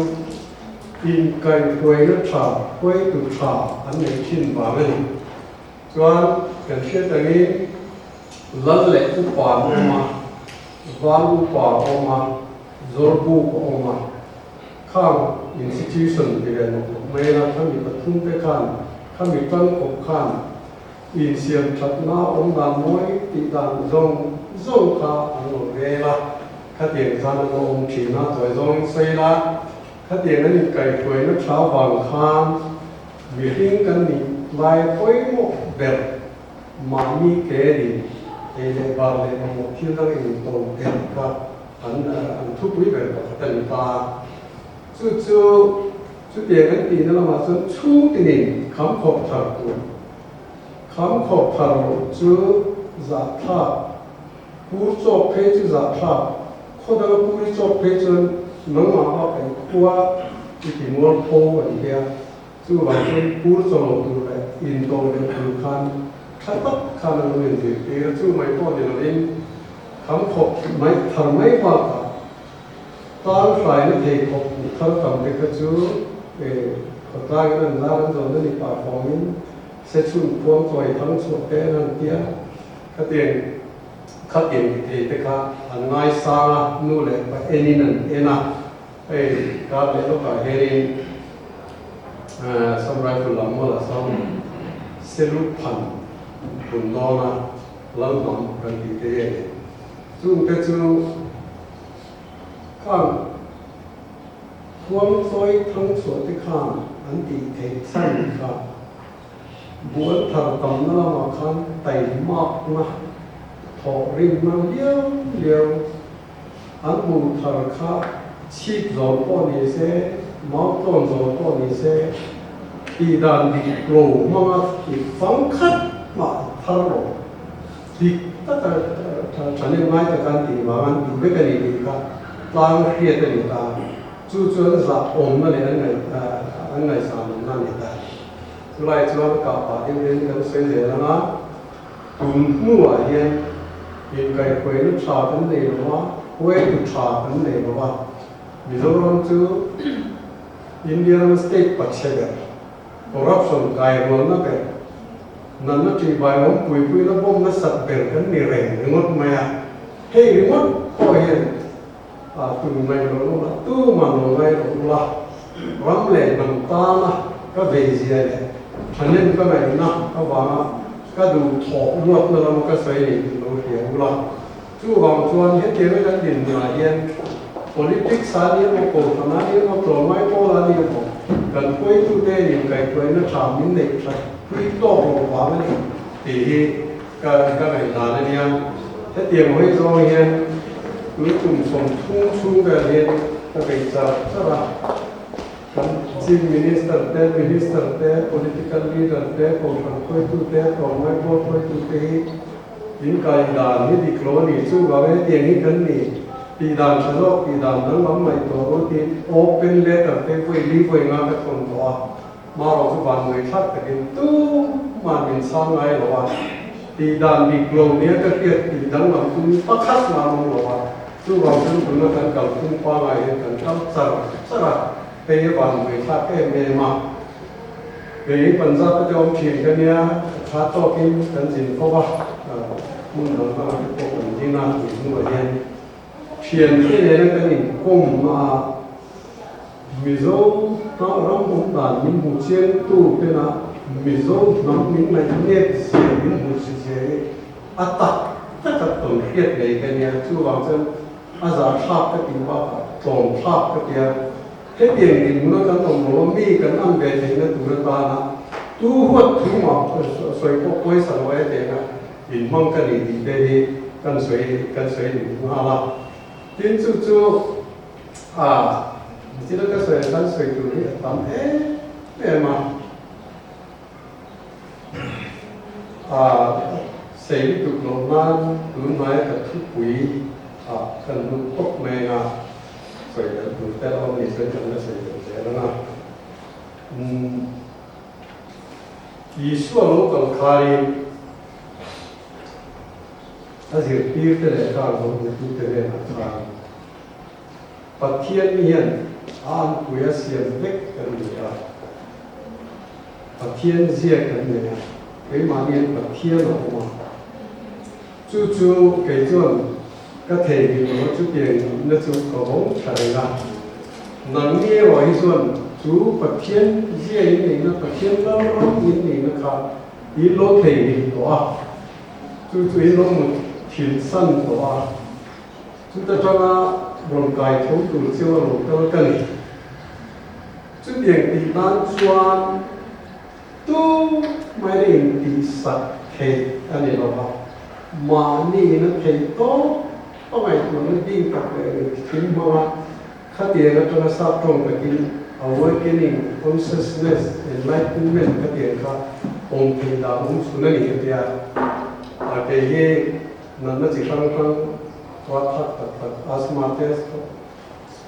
inkaihhruaina tha, hruaitu tha an neih thin vang a ni. Chuan kan hriat angin lal leh upa an awm a, val upa a awm a, zawrbuk a awm a, khang institution ti ve nawk nawk mai la, khami pathum te khan, khami tangkawp khan insiam thatna awm dan mawi tih dan zawng zawng kha an lo rel a, khatiang khan an lo awm thin a, tawi zawngin sawi la, khatiang an inkaihhruaina tha vang khan Mihring kan nih lai pawimawh ber mahni ke rin ei leh bar leh mamawh thil dang engto ber kha an an thupui ber pakhat a ni ta. Chu chu chutiang kan tihna lamah chuan chhung tinin kham khawp thar tur, kham khawp thar loh chu zahthlak, pur chawk phei chu zahthlak, khaw danga puri chawk phei chuan nangmah bak ei khua i ti mualpho a ni hia. Chuvang chuan pur chawlh tur leh intawh leh tur khan tha tak khan an lo inzirtir a, chu mai pawh ni lovin kham khawp mai thar mai bakah tan hraina thei khawp thar tam te kha chu khawtlangin an lar an zawn a ni pah fawmin sechhun khuang chawi thang chhuah te an han tia khatiang khatiang ti thei te kha an ngaisang a, nu leh pa enin an en a. Hei kar leh lawkah hianin Assam Rifle lam mawlah sawn Selu phan bun dawna Lalhnam kan tih te hi a ni. Chungte chu khang khuangchawi thangchhuah te khan an tih theih chhan kha bual thar tamna lamah khan taimakna thawhrimna liau liau An hmuh thar kha chhip zawn pawh ni se, mau tlawn zawn pawh ni se, tih dan dik lo hmanga tih fang khat mah thar lo. Dik taka thanem ngai taka an tih vang an tih vek a ni tih kha tlang hriat a ni ta. Chu chuan zah awmna leh an ngaihsan awmna a ni ta. Chulai chuan kah pah deuh hian kan sawi zel ang a. Tun hnuah hian inkaihhruaina tha kan nei lo a, huaitu tha kan nei lo a. Mizoram chu India ram state pachhe ber, corruption kairualna ber, natna ṭihbai awm puipuina bawm nasat ber kan ni reng ringawt mai a. Hei ringawt pawh hian tun ngaih loh ula, tuman lo ngaih loh ula, ram leh hnam tana ka veizia leh thahnem ka ngaihna avanga ka duh thawh luatna lama ka sawi ni tih lo hria ula. Chuvang chuan hetianga kan dinhmunah hian politics a ni emaw, kohhran a ni emaw, tlawmngai pawl a ni emaw, kan hruaitute inkaihhruaina tha min neih that pui tawk loh vang a ni tih hi Ka ka ngaihdan a nia, hetiang hawi zawng hian tui kum 30 chhung vel hian ka bei char char a, kan Chief Minister te, Minister te, Political Leader te, Kohhran hruaitu te, tlawmngai pawl hruaitu te hi in kai dan hi dik lo a ni, chuvang hetiang hi kan ni tih dan tha zawk tih dan danglam ngaihtuah ru tiin open letter te vawi li vawi nga ka thawn tawh a. Marawh chu van ngawi thlak takin tumah min chhang ngai lo a, tih dan bik lo nia ka hriat tih danglam tum pakhat mah an awm lo a, chuvang chuan tuna kan kalphung pangai hian kan kal char char a, hei hi van ngawi thlak em em a. Kei hi Punjab te awm thin ka nia, ka tha tawkin kan zin fo va, hmun dang dangah te pawh kan zin a, tih hnuah hian thiante nena kan inkawm a, Mizo hnam ram awm dan min hmu chiang tu tena Mizo hnam min ngaihnep zia min hmu si zia hi a tak tak a tawn hriat ngei ka nia. Chuvang chuan a zah thlak ka tih bakah tlawm thlak ka tia. Hetiang dinhmuna kan awm lo a mi kan an ve theihna tur atana tu huat thu mah sawi pawh pawisa lo e tena inhmang ka ni tih te hi kan sawi kan sawi duh nghal a. Tin chu chu A, thil ka sawi ang khan sawi tur hi a tam em em a. A, sei lutuk loh nan tun hnaia ka thupui ah kan lut tawp mai ang a, sawi belh tur te a awm ni chuan kan la sawi belh zel ang a. Umm, Isua lo kal khain a zirtirte leh kar zawhna tute hnenah khan. Pathian hian a anpui a siam vek kan ni a, Pathian zia kan nei a, keimahni hian Pathian a awm a. Chu chu kei chuan ka theihnghilh lo a, chutiang nihna chu ka vawng tha reng a. Nangni erawh hi chuan chu Pathian zia in neihna, Pathian lal ram in neihna kha in lo theihnghilh tawh a, chu chu in lo mut thin san tawh a. Chuta tanga rawn kai tho tur cheu a lo kal ka ni. Chutiang tih nan chuan tu mai na intih sak theih a ni lo a, mahni in a theih tawp a ngaihtuahna bik tak leh rin thim hmanga khatiang atanga sap tawng takin awakening, consciousness, enlightenment khatiang kha awm theih dan awm chhun a ni hetia a kei hi natna chi hrang hrang tuar thak tak tak asthma te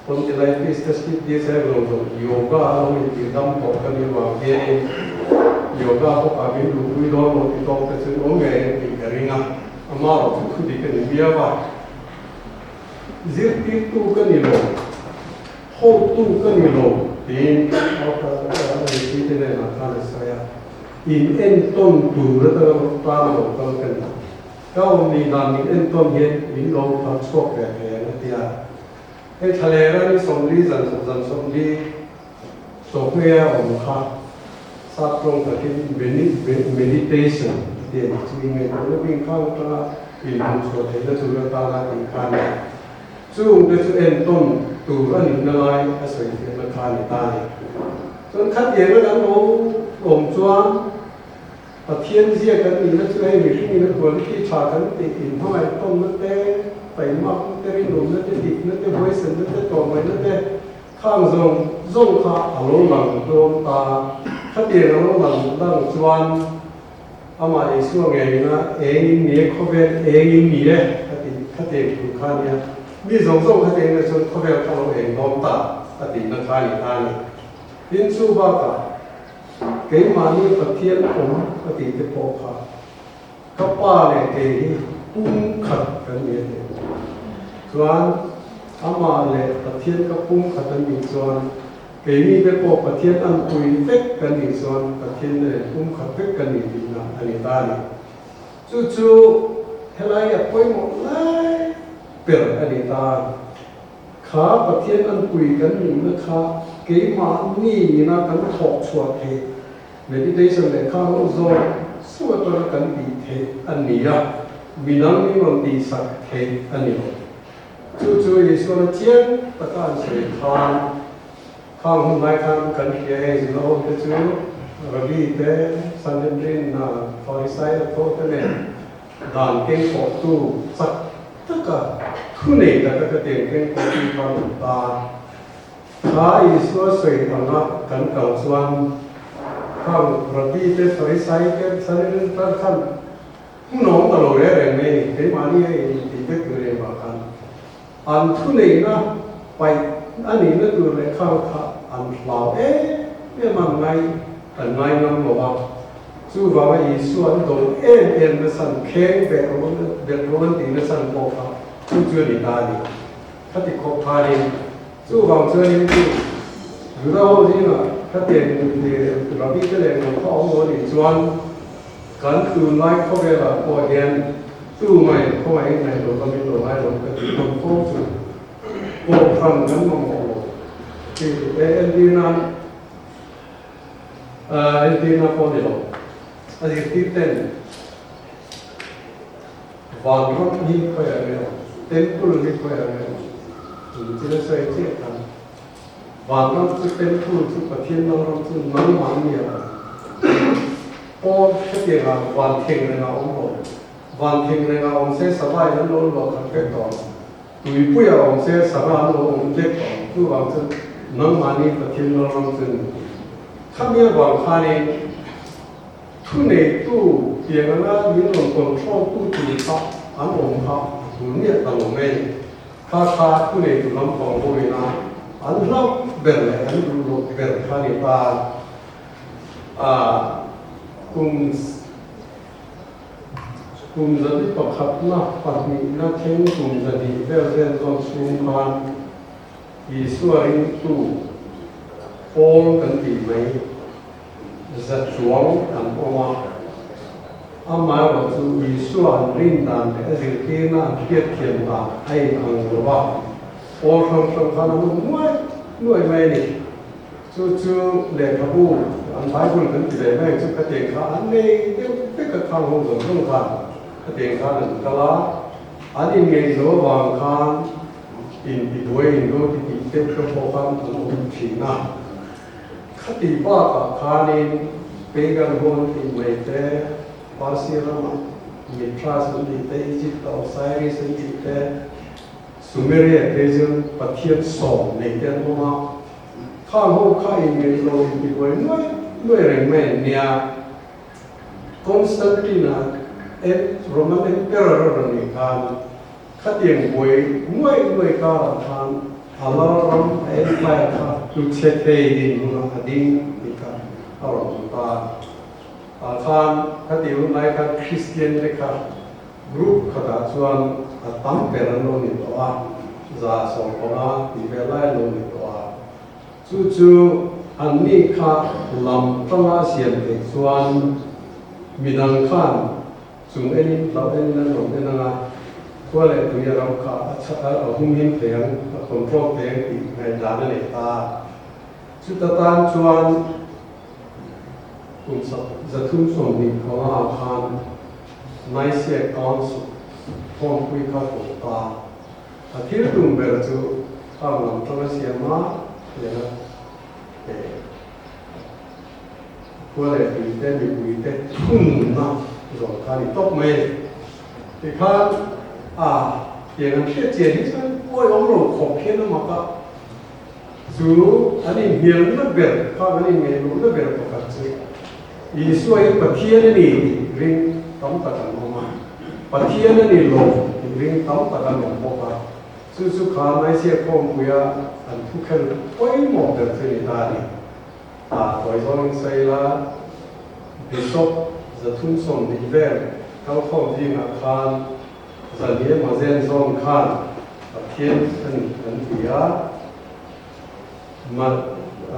Spondylitis te slip disc a lo zawh yoga a lo intih dam tawh ka nih vang hianin yoga bawk ah min luhpui dawn lo ti tawk te chu awm ngei ang tih ka ring a, ama erawh chu thu dik a ni miau a. Zirtirtu ka ni lo, hotu ka ni lo tiin mipui te hnenah khan a sawi a, in entawn tur atanga tan a lo kal ka ni. Ka awm nih dan min entawn hian min lo thar chhuak ve thei ang a ti a. Hei thlalera ni 40 zan zan 40 chawhmeh a awm kha sap tawng takin meditation a ti a ni. Chu ingaihtuahna bing khang atanga inhmuh chhuah theihna tur atana tih kha a ni a. Chungte chu entawn tur a nihna lai a sawi fiahna kha a ni ta a ni. Chuan khatianga kan lo awm chuan Pathian zia kan nihna chu hei mihring in a quality tha kan tih in hmangaih tawnna te, taimakna te, rinawmna te, dikna te, huaisenna te, tlawmngaihna te khang zawng zawng kha a lo lang dawn ta. Khatiang a lo lang lang chuan amah Isua ngeina eng in ni e, khawvel eng in ni e a tih khatiang thu kha nia. Mi zawng zawng khatiang na chuan khawvel kha lo eng dawn ta a tihna kha a ni ta a ni. Tin chu bakah Keimahni Pathian awm a tih te pawh kha ka pa leh kei hi pum khat kan ni a ti. Chuan amah leh Pathian ka pum khat an nih chuan keini te pawh Pathian an pui vek kan nih chuan Pathian nen pum khat vek kan nih tihna a ni ta a ni. Chu chu helai a pawimawh lai ber a ni ta. Kha Pathian an pui kan nihna kha keimahni ina kan thawk chhuah theih, meditation leh kha ho zawng suh atanga kan tih theih a ni a, midang min rawn tihsak theih a ni lo. Chu chu Isuana chiang taka an sawi khan, khang hun lai khan kan hria hei zuna ho te chu Rabbi te, Sanhedrin, Pharisai a tho te nen Dan kengkawhtu chak taka thu nei taka ka tiang kengkawhtu kha rawn ta. Kha Isua sawi anga kan kal chuan khang Rabbi te, Pharisai te, Sanhedrin tan khan hmun a awm ta lo reng reng mai a ni. Keimahni a intih vek tur em vang khan an thu neihna paih a nihna tur leh khang kha an hlau em em a, an ngai an ngai ngam lo a. Chuvanga Isua an do em em na san kheng beh rawh beh rawh an tih na san pawh kha chu chu a ni ta a ni. Khati khawp khanin chuvang chuanin chu Juda ho zingah khatiang Rabbi te leh ngawt kha awm lo a nih chuan kan tunlai khawvelah pawh hian tumai khawngaih ngaih lo lamin lo ngai lo ka tih hlawm fo chu kohhran kan mamawh lo tih entir nan Entirna pawh ni lo, a zirtir ten vanram hi khawiah nge awm, temple hi khawiah nge awm tih thil a sawi chiah khan vanram chu temple chu Pathian lalram chu nangmahni a awm pawn hetianga van theng renga awm lo, van theng renga awm se sava in an lo luah khat vek tawh ang. Tuipuia awm se sava an lo awm vek tawh ang. Chuvang chu nangmahni Pathian lalram chu ni. Khami avang khanin thuneitu tiang anga min rawn control tu tur kha an awm kha a tur miah ta lo mai a ni. Kha kha thuneitu lampang pawhin a an hlauh ber leh an duh loh ber kha ni ta a kum Kum 101, 2na thleng kum 200 vel vel zawn chhung khan Isua ringtu pawl kan tih mai za chuang an awm a. Amaherawhchu Isua an rin dan leh a zirtirna an hriatthiam dan a inang lo va, pawl hrang hrang khan an awm nuai nuai mai a ni. Chu chu lehkhabu an Bible kan ti ve mai ang chu khatiang kha an nei deuh vek a, khang ho zawng zawng khan khatiang khan an kal a, an inngeih lo avang khan intibuai in lo ti tih deuh te pawh khan an awm thin a. Khati bakah khanin Pagan ho an tih mai te, Parsi rama Mithras an tih te, Egypt a Osiris an tih te, Sumeria phei chuan Pathian sawm nei te an awm a. Khang ho kha inngeih lo intibuai nuai nuai reng mai an nia. Constantine-a Roman Emperor a rawn nih khan Khatiang buai nuai nuai karah khan a lal ram a empire kha hluchhe thei dinhmunah a ding tih kha a rawn hmu ta. Tah khan khati hun lai khan Kristian te kha group khatah chuan a tam ber an lo ni tawh a, 115 tih vel lai an lo ni tawh a. Chu chu anni kha lam tanga siam theih chuan midang khan Chung enin hlauh enin an rawn en ang a, khua leh tui a ram kha a chhak a, a humhim thei ang, a control thei ang tih ngaihdan a nei ta. Chuta tan chuan kum 325 ah khan Nicaea Council khawmpui kha ko ta. A thil tum ber chu khang lam tanga siam a, leh a. Khua leh tui te, mipui te thunna zawng kha a ni tawp mai a ni. Tikhan a tiang an hriat chian hi chuan awihawm lo khawp hian a mak a, chu an inhnialna ber khan an inngaihluhna ber pakhat chu Isua hi Pathian a ni tih ring tam tak an awm a, Pathian a ni lo tih ring tam tak an awm bawk a. Chu chu kha Nicaea khawmpuia an thukhel pawimawh ber chu a ni ta a ni. A tawi zawngin sawi ila, Bishop 320 vel kalkhawm zingah khan Zalhia Mazen zawn khan Pathian a ni an ti a.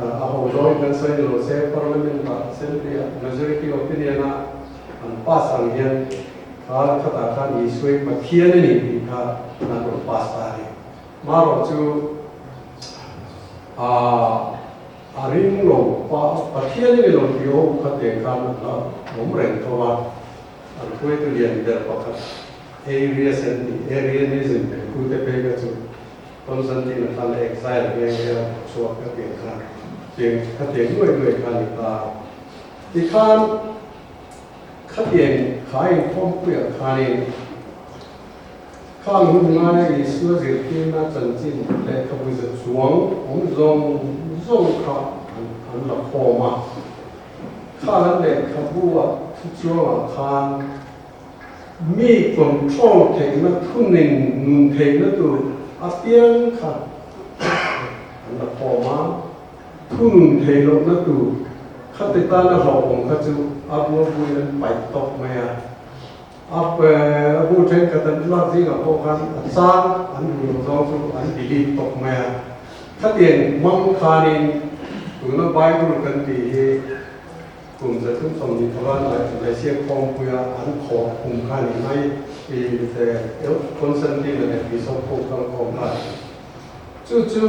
A ho zawngin kan sawi ni lo se, Parliament-ah Assembly-ah majority opinion-a an pass ang hian kha khatah khan Isua hi Pathian a ni tih kha an rawn pass ta a ni. Marawh chu aa. A ring lo pa, Pathian i ni lo tih ho kha tiang khan a la awm reng tho a, an hruaitu lian ber pakhat Arius an tih, Arianism leh Kute phei kha chu Constantine a khan a exile nghe nghe a, a chhuak kha tiang khan tiang kha tiang nuai nuai kha a ni ta. Tikhan khatiang kha inkhawmpuiah khanin Khang hun ngaia Isua zirtirna chanchin lehkhabu za chuang awm zawng zawng kha an la khawm a. Khang an lehkhabu-a thu chuangah khan mi control theihna thunin nun theihna tur apiang kha an la khawm a. Thunun theih lohna tur khati tana hlauhawm kha chu a buabuin an paih tawk mai a. A bu thenkhat an lak zingah pawh khan a chang an duh loh zawng chu an delete tawp mai a. Khatiang hmang khanin tuna Bible kan tih hi kum 325 Nicaea khawmpuia an khawh kum kha a ni mai i Constantine leh Bishop ho kal khawm kha a ni. Chu chu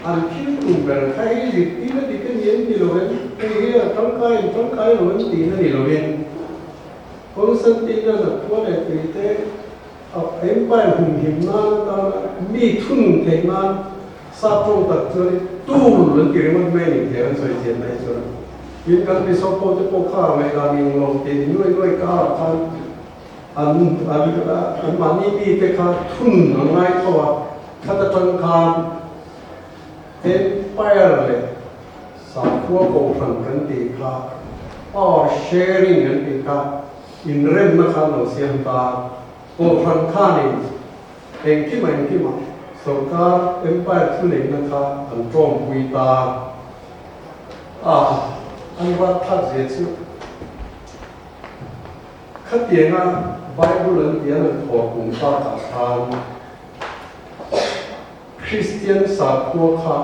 an thil tum ber kha hei zirtir a dik a ni an ti lo em? Hei hi a tangkai an tangkai lo an tihna ni lovin Constantine-a nakhua leh tuite a empire humhim nan atana mi thunun theih nan sap tawng tak chuan tool an ti ringawt mai a ni tih an sawi chian mai chuan tin kan Bishop ho te pawh kha ngaihdan eng lo tih nuai nuai karah khan an an mahni mite kha thun an ngai tho a, khat atang khan Empire leh Sakhua Kohhran kan tih kha power sharing kan tih kha inremna kha an lo siam ta a, Kohhran khanin engkimah engkimah sorkar Empire thuneihna kha an tawmpui ta a, an ratthlak zia chu. Khatianga Bible an tih an han thawr kum takah khan Kristian sakhua kha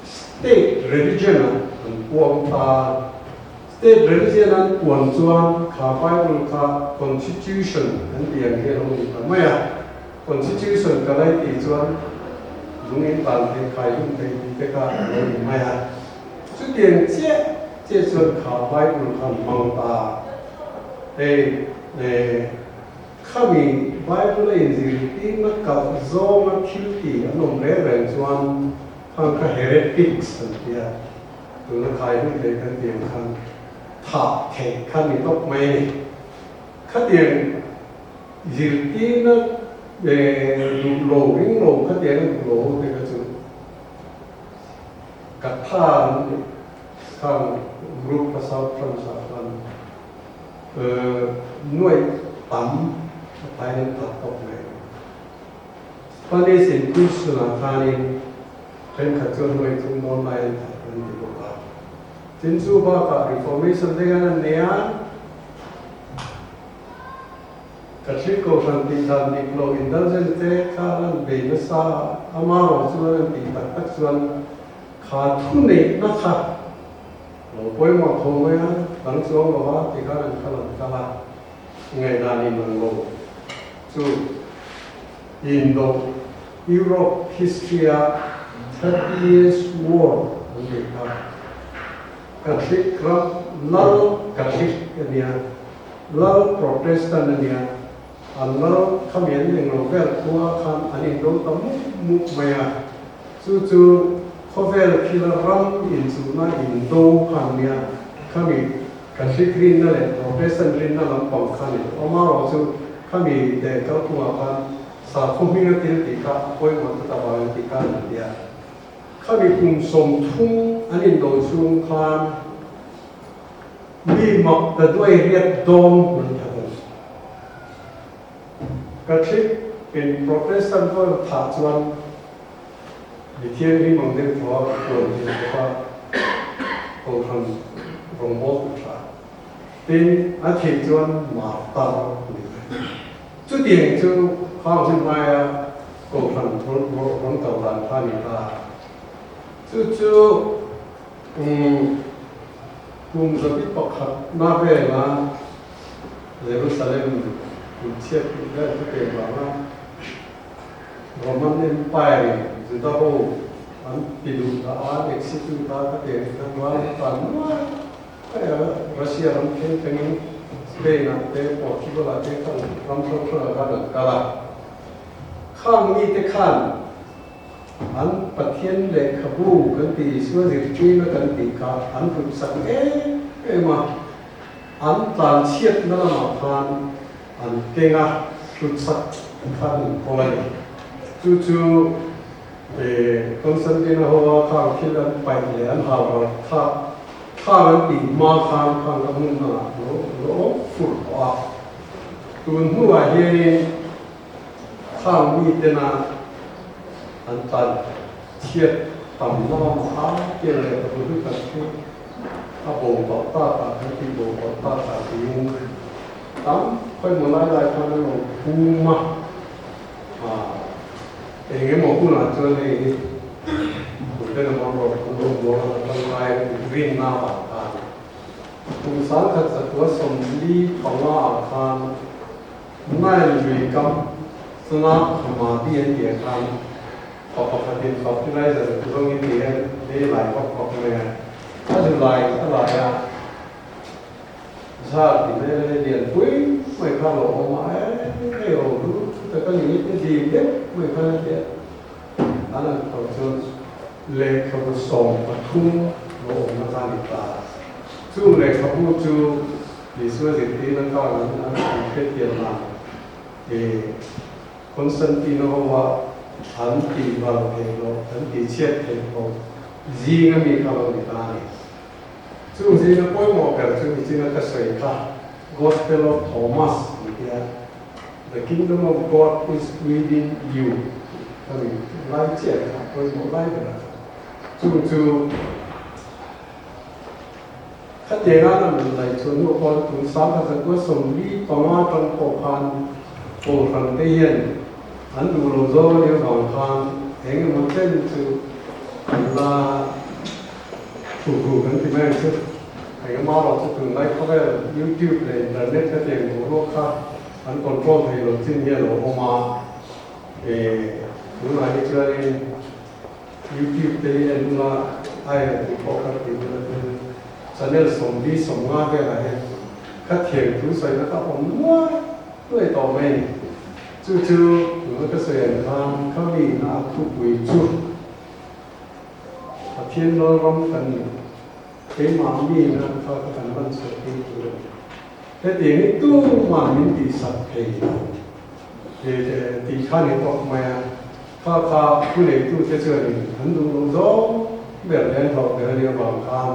state religion ah an puang ta. State religion an puan chuan kha Bible kha constitution an tih ang hi a lo ni ta mai a. Constitution ka lai tih chuan lung in tan thei khai hun thei tih te kha a lo ni mai a. Chutiang chiah chiah chuan kha Bible kha an hmang ta. Hei Khami Bible a inzirtirna kalh zawnga thil ti an awm reng reng chuan khang kha heretics an ti a, tuna khai hun thei kan tih ang khan thah theih kha ni tawp mai a ni. Khatiang zirtirna duh lo ring lo khatiang a duh lo ho te kha chu ka tha an ti khang group kha South France ah khan Nuaih tam a thain an that tawk mai. Spanish Inquisition ah khanin thenkhat chuan nuaih thum dawn lai an that an ti bawk a. Tin chu bakah Reformation te khan an nei a, Catholic Kohhran tih dan dik lo indulgence te khan an bei nasa a, amarawh chuan an tih tak tak chuan kha thuneihna kha Lo pawimawh tho mai a, dang chuang lo a ti khan an kal an kal a, ngaihdan in ang lo chu Indo Europe history a 30 Years War an tih kha Catholic ram lal Catholic a nia, lal Protestant a nia, an lal khami an englo vel khua khan an indo ta mup mup mai a. Chu chu khawvel thila ram inchuhna indo kha an nia, khami Catholic rinna leh Protestant rinna lampang kha a ni. Amaherawh chu khami leh kalphungah khan sakhaw hminga thil tih kha a pawimawh tlat avangin tih kha an ti a. Khami kum 30 an indo chhung khan mi mak ta duai riat dawn an that a ni. Catholic in Protestant ho thah chuan Mi thianghlim ang deuh thaw a ka puan thin bawk a, Kohhran rawngbâwl tu tha. Tin, a thih chuan martar a ni mai. Chutiang chu khang hun hmaia Kohhran rawn kal dan kha a ni ta. Chu chu kum 101 vela Jerusalem inchhiat tih vel chu kei vanga Roman Empire in Juda ho an ti duh dah a, an execute a, ka ti ang khan ral an tan nual mai a, Russia ram thleng thlengin Spain ah te Portugal ah te khan ram hrang hrang ah khan an kal a. Khang mite khan an Pathian lehkhabu kan tih Isua zirtirna kan tih kha an hlutsak em em a, an tlanchhiatna lamah khan an keng a, hlutsak khan an kawl a ni. Chu chu Constantine-a hoa khang thil an paih leh an hau ral kha khang an tih hma khan khang ka hmun dangah lo lo awm fur tawh a. Tun hnuah hianin khang mitena an tlan chhiat tam na lamah a tiang leh ka hmu kan khi a bo tawh takah kan tih bo tawh takah tiin Tam khawimaw lai lai khan an lo phum a, eng emaw hunah chuan hei hi Golden Amount Road an lo bual a, tangkai rinna avang khan kum 1145 ah khan Nile lui kam chunga Hamadi an tih ah khan pa pakhatin fertilizer zawngin ti hian lei lai vak vak mai a, a zu lai a lai a. Zar ti mai a hei lian pui mai kha lo awm a, hei ro lu chuta ka ni te ding deuh mai khan a tia an han khaw chuan lehkhabu 13 lo awmna kha a ni ta. Chung lehkhabu chu Isua zirtirna khan an an hrethiam a, ih Constantine hoa an tihval theih loh, an tihchhiat theih loh zinga mi kha lo ni ta a ni. Chung zinga pawimawh ber chu nichina ka sawi kha Gospel of Thomas an ti a, The kingdom of God is within you tih ka ni lai chiah kha pawimawh lai ber a. Chung chu khatianga an rawn laih chhuah hnu khawn tun 1945 atang pawh khan Kohhran te hian an duh lo zawng a nih avang khan Eng emaw chen chu kan la thuhru kan ti mai ang chu. Eng emaw erawh chu tunlai khawvel YouTube leh internet ka tih ang boruak kha an control thei lo chin hi a lo awm a. Tunah hi chuanin YouTube te hi en ula ai ang tih pawh kha ti ula tin channel 45 velah hian kha thiang thu sawina kha awm nuai nuai tawh mai a ni. Chu chu tuna ka sawi ang khan kha mi na a thupui chu Pathian Lalram kan ni. Keimah mi na kha ka kan lan chhuah tir tur a ni. Hetiang hi tumah min tihsak thei lo. Tih kha ni tawk mai a, kha kha thu neitute chuanin an duh loh zawng ber leh an hlauh ber a nih avang khan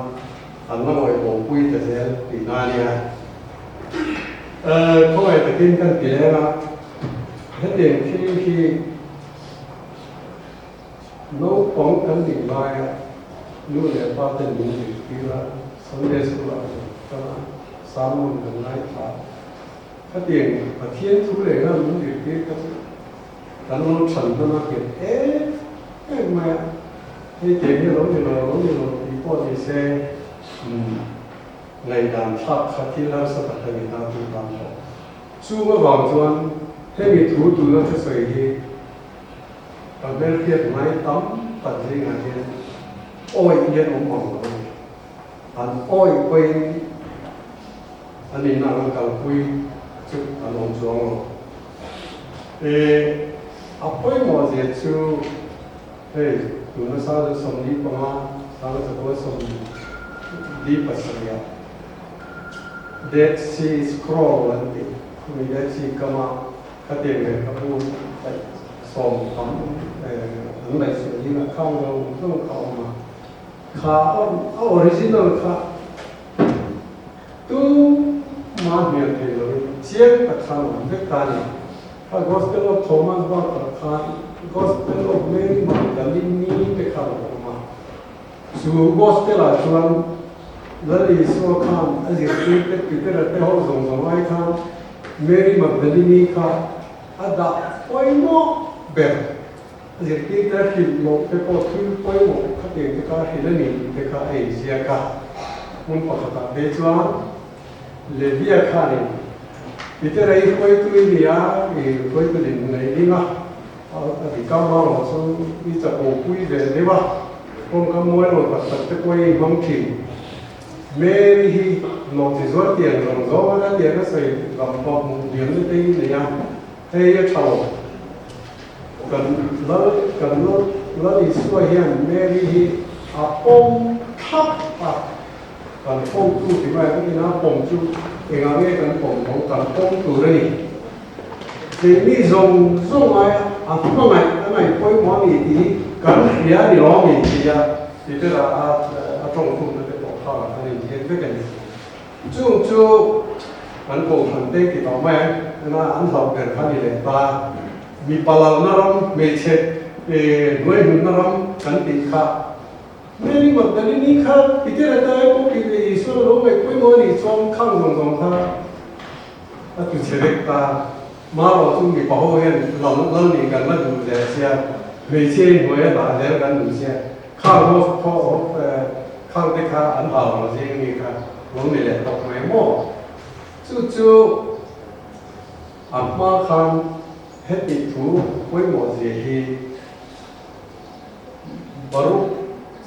an la ngawihbawhpui ta zel tihna a nia. Khawngaih takin kan ti leng a, hetiang thil hi naupang kan nih laia nu leh pa ten min zirtir a, Sunday school ah kan kal a, sermon kan ngaithla a. Khatiang Pathian thu leh nghal min zirtir kha chu kan lo chhan hman a nghet em em mai a, hei tiang hi a lo ni lo, a lo ni lo tih pawh ni se, umm ngaihdan thlak kha thil harsa tak a ni ta tih dan pawh. Chung avang chuan hemi thu tuna thusawi hi ka hmelhriat ngai tam tak zingah hian awih hian awm ang lo a ni. An awih pawhin a nihna an kalpui chu an awm chuang lo. E, a pawimawh zia chu hei tuna 45, 1947 ah Dead Sea Scroll an tih, khumi Dead Sea kama khatiang lehkhabu daih sawm tam an ngaihsuah zingah khang zawng zawng kha a awm a. Kha a original kha tu ma hnial thei loin chiang tak khan awm vek ta a ni. Kha Gospel of Thomas bakah khan Gospel of Mary Magdalene te kha a lo awm a. Chu Gospel ah chuan Lal Isua khan a zirtir te Peter-a te ho zawng zawng ai khan Mary Magdalene kha a dah pawimawh ber. Zirtirte hrilh loh te pawh thil pawimawh khatiang te kha hrilh a ni tih te kha a inziak a. Hmun pakhatah phei chuan Levia khanin Petera i hruaitu i ni a, i hruaitu dinhmun a i ding a, a ti kam a rawh chu i chapopui ve deuh a, kawngka muai lo tak tak te pawh i hmang thin. Mary hi nawhchi zuar tiang zawng zawng a khatiang a sawi lam pawh hmuh hniamna te i nei a, hei a tha lo. Kan Lal, kan Lal, Lal Isua hian Mary hi a pawm thlap a, kan pawmtu ti mai ang ina pawm chu engah nge kan pawm lo, kan pawm tur a ni. Keini zawng zawng aia a hmangaih, a ngaih pawimawh a ni tih hi kan hria a ni lo a ni tia Petera a a tawngkhumna te pawh kha an inziak vek a ni. Chung chu kan kohhran te ti tawh mai ang, ena an hlauh ber kha ni leh ta. Mipa lalna ram, hmeichhe hnuaihnunna ram kan tih kha Mary Magdalene kha Peter a tai pawh tih leh Isua lo ngaih pawimawh a nih chuan khang zawng zawng kha a tu chhe vek ta. Marawh chu mipa ho hian lal lal nih kan la duh zel sia, hmeichhia in hnuai a dah zel kan duh sia, khang ho khang te kha an hau lo zing a mi kha lo ni leh tawp mai maw? Chu chu a hma khan heti thu pawimawh zia hi Baruch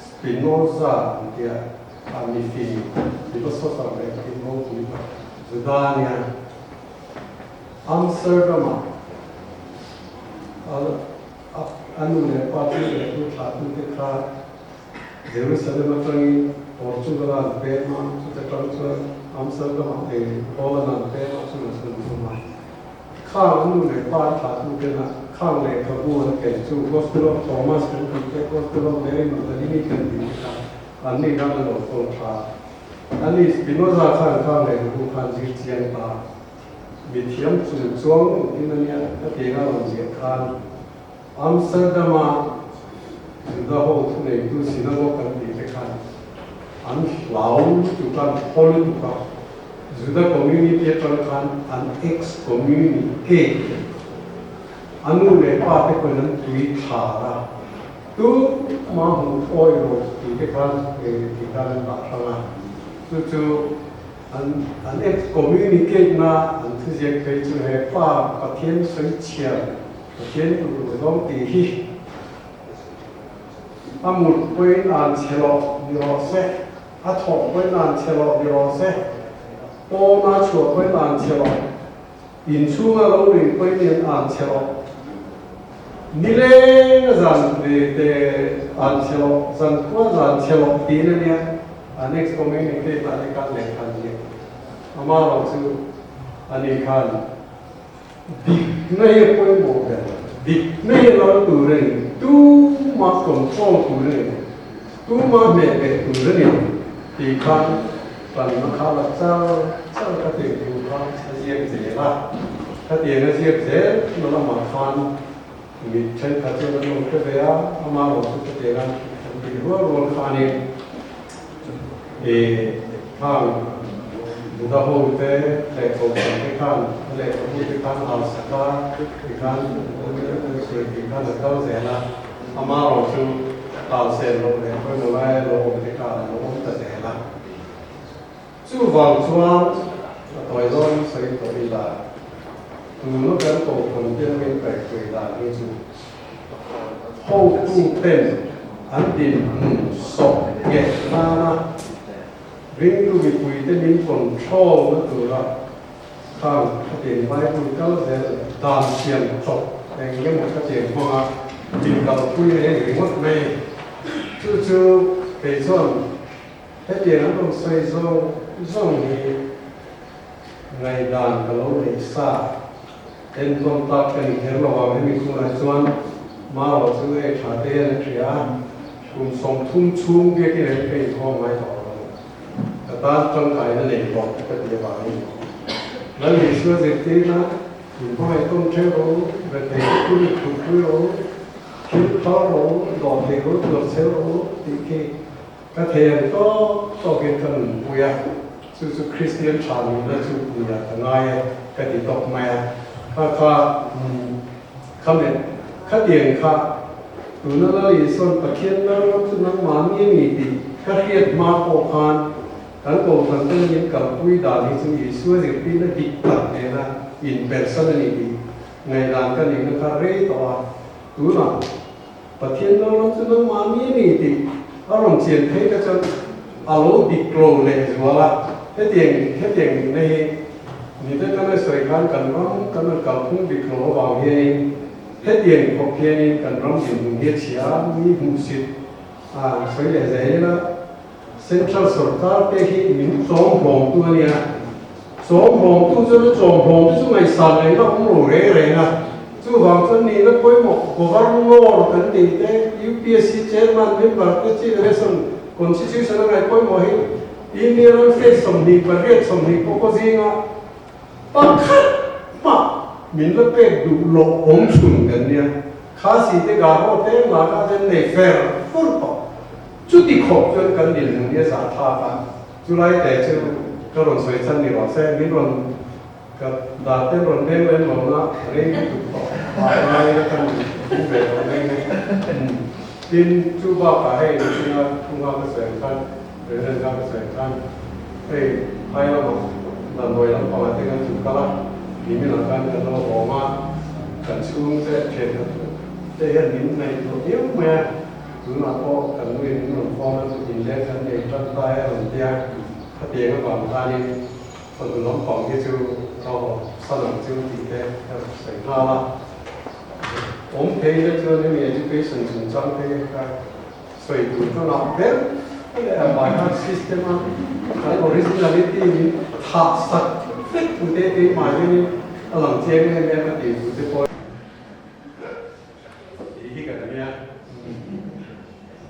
Spinoza an tia a mifing philosopher leh thil ropui tak Juda nia Amsterdam-ah a nu leh pa chu leh hnu thlahtute kha Jerusalem atangin Portugal-a an pem a, chuta tang chuan Amsterdam-ah ei Holland-ah an pem a, chungah chuan an awm a. Khang an nu leh pa an thlahtutena khang lehkhabu an ken chu Gospel of Thomas kan tih te, Gospel of Mary Magdalene kan tih te kha an ni khan a lo kawl tha. Ani Spinoza khan khang lehkhabu khan zir chiang ta. Mithiam chung chuang engtin a nia ka ti anga rawn ziah khan Amsterdam-a Juda ho thuneitu synagogue an tih te khan an hlau lutuk a, an thaw lutuk a, Juda community atang khan an excommunicate a nu leh pa te pawhin an tui thlar a. Tu ma hmuh awih lo tih te khan ti khan an dah hrang a, chu chu an an excommunicate na an thuziak phei chu he pa Pathian sawi chhiar Pathian duh lo zawng tih hi a mut pawhin an chhe loh ni rawh se, a thawh pawhin an chhe loh ni rawh se, pawna chhuah pawhin an chhe loh. Inchhunga lo lui pawhin an chhe rawh. Nileng a zan te an chhe rawh, zankhua zan chhe rawh tiin a nia an excommunicate ah te khan lehkha an ziak. Amaherawh chu ani khan dikna hi a pawimawh ber, dikna hi a lal tur a ni, tumah control tur a ni lo, tumah hmeh beh tur a ni lo tih khan Panna kha la char char ka tih thu kha a ziak zel a, khatiang a ziak zel na lamah khan mit thenkhat chuan an lo hre ve a, ama lo chu khatiang a an tih rual rual khanin ih khang Buddha ho te leh Kohhran te khan a lehkhabu te khan hausak a tikhan sawi tih khan a kal zel a, ama rawh chu hausen loh leh pawimawh laia lo awm te kha a lo awm ta zel a. Chuvang chuan a tawi zawng sawi tawh ila, tuna kan kohhran te min kaihhruai dan hi chu hotu ten an dinhmun sawh ngheh nana ringtu mipui te min control na tura khang khatiang Bible kal zel dan siam chawp eng emaw khatiang hmanga inkalpui reng ringawt mai. Chu chu kei chuan Hetiang an rawn sawi zawng zawng hi ngaihdan ka lo neih sa. Entawn tak ka ni kher lo ang hemi khungah chuan Maro chu hei tha te hian an hria a, kum 30 chhung biakin an ka inkhawm ngai tawh lo. Ka tan tangkaina nei bawk ka ti avangin Lal Isua zirtirna in hmangaih tawn theuh rawh u, rethei te pui thutpui rawh u, thil phal rawh u, dawhthei rawh u, tuarcheu rawh u tih khi Ka thei ang tawk tawkin ka nunpui a, chu chu Kristian tha nunna chu nia ka ngai e ka ti tawk mai a. Kha kha kha met khatiang kha tuna Lal Isua'n Pathian lalram chu nangmah ni a ni tih ka hriat hma pawh khan kan kohhran ten min kalpui dan hi chu Isua zirtirna dik tak nena inpersan a ni tih ngaihdan ka nihna kha rei tawh a, tunah Pathian lalram chu nangmah ni a ni tih a rawn chian phei kha chuan a lo dik lo leh zual a. Hetiang hetiang nihna hi ni te kan sawi khan kan ram kan rawn kalphung dik lo avang hianin hetiang khawp hianin kan ram dinhmun hi a chhia a, mi hmuhsit a sawi leh zel ila Central sorkar te hi min chawm hlawmtu a nia. Chawm hlawmtu chuan a chawm hlawm te chu ngaihsan reng a awm lo reng reng a. Chuvang chuan nihna pawimawh Governor kan tih te, UPSC Chairman member te Chief Election Constitution a ngaih pawimawh hi India ram state 28 20 pawh zinga pakhat mah min la pek duh loh awm chhun kan nia. Khasi te Garo te Naga te an nei fer fur tawh. Chuti khawp chuan kan dinhmun hi a zah thlak a, chulai te chu ka rawn sawi chhan ni rawh se, min rawn ka dar te rawn veng lem lo na rei lutuk tawh vah ngai a kan hmu ve tawh mai nge. Tin, chu bakah hei mihringa thu nghak ka sawi ang khan, Reverend kha ka sawi ang khan, hei phai lamah damdawi lampangah te kan chhuk kal a, niminah khan kan lo awm a, kan chhungte thian te hian min ngaihtuah viau mai a. Tunah pawh kan nuin min rawn phone a, in leng kan nei tan ta e a rawn ti a, khatiang avang khanin fanu lampang hi chu ka haw san ang chu tih te ka rawn sawi nghal a. Awm phei te chuan hemi education chungchang te kha sawi tur ka ngah ber leh a by heart system a kan originality min thah sak vek tu te keimah hianin a lang chiang em em a tih tu te pawh Tih hi kan nia.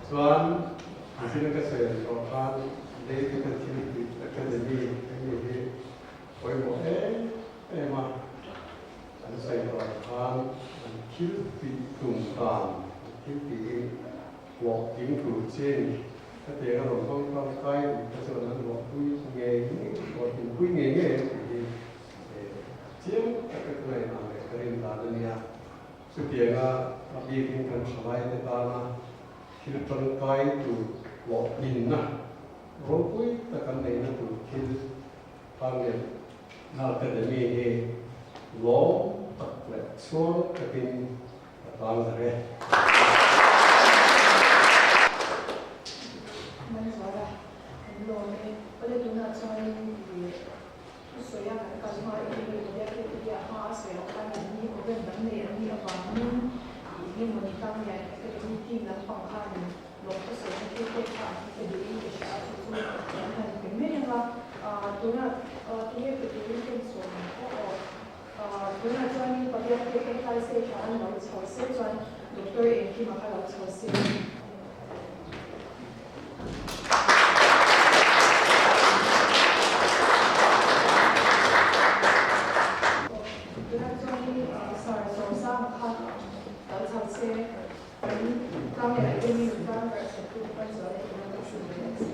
Chuan mihring ka sawi ang tawh khan David a thil tih Academy hemi hi pawimawh em em a. An sawi tawh ang khan an thil tih tum dan, an thil tih hi hlawhtling tur chi a ni. Hetiang a rawn hmang tangkai duh te chuan an hlawhpui ngei ngei, hlawhtlingpui ngei ngei ang tih hi chiang taka ka ngaihdan leh ka rin dan a nia. Chutianga a bikin kan thalaite tana. Thil tangkai tur hlawhtlinna ropui tak an neihna tur thil Target Academy hi lawm tak leh chhuang takin ka tang darh e. Manzuala, Kan lawm e. Awle tunah chuanin i thusawi a kan kal hma i hei Biakte te hi a hma a sawi ang khan an ni program dang nei an nih avangin i engemaw ni tang hian academy team lampang khanin lawm thusawi na thil pek kha an pe duhin ka hria a chu chu kan han pe mai ang a. Tunah tunge pe turin ka insawm ang pawh aw. Tunah chuanin Pabiakte te hlai se tha an lo chho se chuan Doctor Engkima kha lo chho se. Tunah chuanin Sir Sawmsanga kha lo chho se. Kan tlang leh Academy nuntan verh chhawptu te pawn zual leh tuna ka hrilh ve ang se.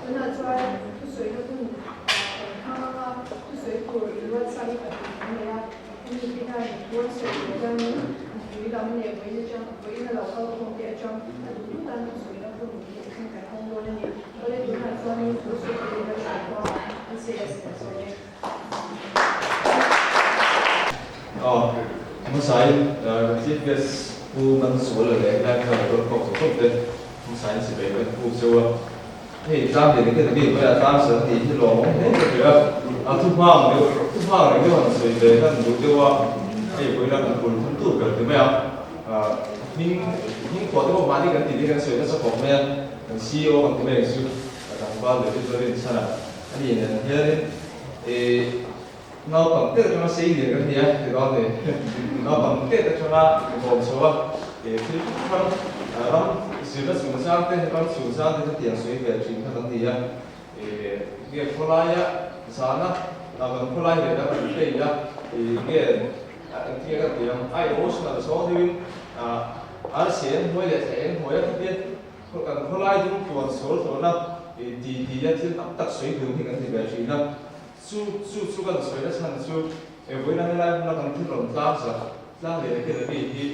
Tunah chuan thusawina hun kan hmang anga thusawi tur inruatsa hi pahnih kan nei a, hemi te hian thu an sawi tur hianin mipui lam leh vawiin atang vawiin a lo kal khawm te atang a duh duh tan thusawina hun hi thleng kan hawng dawn a ni. Awle tunah chuanin thusawi tur in a hrilh hma an sawi a sin an sawi e. Aw, hmasain Chief Guest Pu Mansuala leh helai hmuna lo kal khawm zawk zawk te hmasain sipai kan puk cheu a. Hei tlang lian engtin ami hmaiah tlang sal tih hi lawmawm hle ka hria a, a thu hmang deuh thu hmang reng deuh han sawi ve khan duh deuh a, hei vawiin a kan bul thum tur ber ti mai ang. Hming hming pawh te pawh mahni kan tih te kan sawi nasa khawp mai a, kan CEO kan ti mai ang chu a tlangval David Lalrinchhana. A ni nen hianin ih naupang tet atanga sei lian kan ni a ti dawn ni. Naupang tet atanga bawm chho a ih thil hrang hrang ram zirna chungchang te ram chungchang te hetiang sawi ve thin kha kan ni a. Ih nge khawlaia zana kan khawlai leh na kan play a ih nge engtinge kan tih ang a emotional zawng deuhin arsi eng hnuai leh thla eng hnuai a khatia Kan khawlai dung tuan sual tawhna ti ti a thil tam tak sawi dun hi kan ti ve thin a, chu chu chu kan sawi na chhan chu vawiina helai hmuna kan thil rawn tlang zat tlang leh academy hi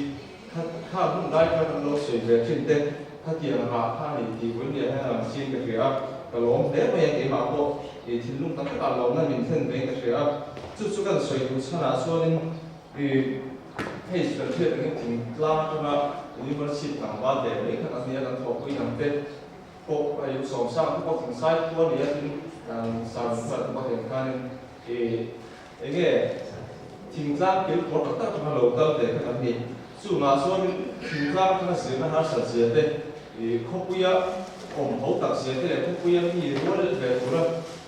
kha kha hmun lai kha kan lo sawi ve thin te khatiang rah kha a ni tih vawiin lian hian a lang chiang ka hria a, ka lawm hle mai a keimah pawh i thinlung tak takah lawmna min thlen vein ka hria a, chu chu kan sawi duh chhanah chuanin i. Hei kan hriat angin thingtlang atanga University tlangval ve mai kha kan nia, kan thawhpui dang te pawh hei Sawmsang te pawh Thingsai khua a nia tin Sarungkhuan te pawh heng khanin ih enge thingtlang kil khawr tak tak atanga lo kal ve kha kan ni. Chungah chuanin thingtlang atanga zirna harsat zia te ih khawpuia awm ho tak zia te leh khawpuia mi rual ve tura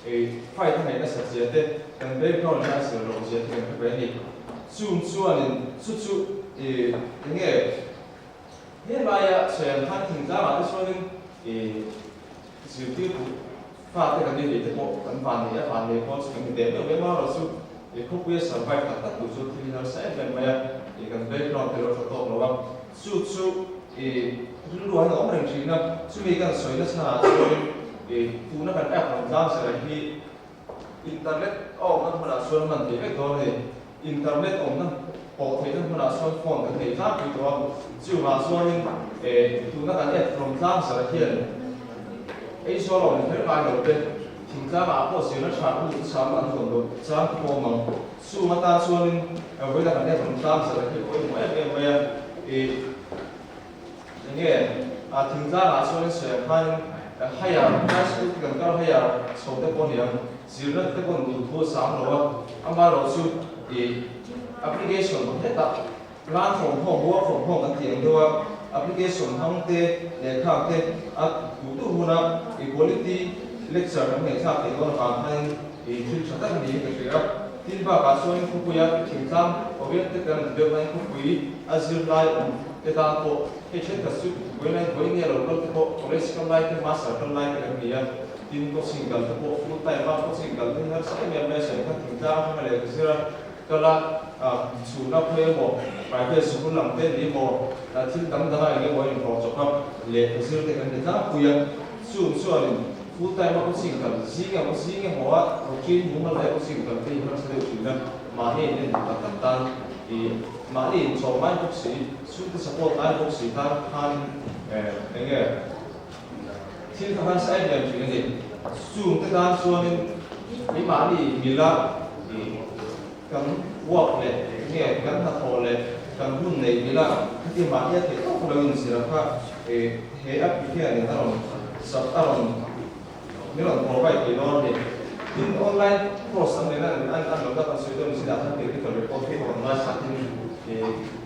ih fight a ngaih nasat zia te kan background hian a zir loh zia te kan hre ve a ni. Chung chuanin chu chu i enge he laia sawi ang khan thingtlangah te chuanin i zirtirtu fate kan ni leh te pawh kan van nei a, van nei pawn chu kan ni teh meuh mai marawh chu i khawpuia survive tak tak tur chu thil hi harsa em em mai a, i kan background te lo tha tawk lo a, chu chu i rilru ah hian a awm reng thin a, chumi kan sawi nasa ah chuanin i tuna kan app rawn tlang zela hi Internet a awmna hmunah chuan hman theih vek dawn a ni. Internet awmna pawh theihna hmunah chuan phone kan nei tlangpui tawh a, chuvang chuanin tuna kan app rawn tlang zara hian Aizawl a awm kher ngai lo te, thingtlangah pawh zirna tha lut chang an dawn loh chang te pawh awm ang. Chung atan chuanin vawiina kan app rawn tlang zara hi a pawimawh em em mai a, Enge a thingtlangah chuanin sawi ang khanin higher high school te kan kal higher chho te pawh a ni ang, zirna te pawh duh thu a sang lo a, amaherawh chu ih application hetah plan from home, work from home kan tih ang deuh a, application hmang te lehkha te a duh duh huna ih quality lecture kan ngaihthlak theih dawn avang khanin ih thil tha tak a niin ka hria a. Tin bakah chuanin khawpuia thingtlang oriented kan ti deuh khanin khawpui a zirlai awm te tan pawh hei thenkhat chu vawiin vawiin nge lo kal te pawh college kal lai te master kal lai te kan ni a, tin coaching kal te pawh full time a coaching kal te hi harsa em em mai a sawi kha thingtlang atanga lehkha zir a kal a chhuna khawi emaw private sikul lam te ni emaw thil dang dang a eng emaw a inhlawh chawp a lehkha zir te kan ni tlangpui a, chung chuanin full time a coaching kal zing emaw zing emaw a routine mumal leh coaching kal te hi harsa deuh thin a, mahni in en duh tak tak tan i. Mahni inchawm ngai bawk si, chhungte support ngai bawk si tan khanin eng nge thil kha harsa em em thin a ni. Chungte tan chuanin keimahni mila kan work leh eng nge kan hnathawh leh kan hun neih mila khati mahni a theih tawk lo inzir a kha he app hianin a rawn a rawn Min rawn provide thei dawn a ni. Tin, online course an neihna an an lo tak an sawi dawn zinah khan technical report hi online satin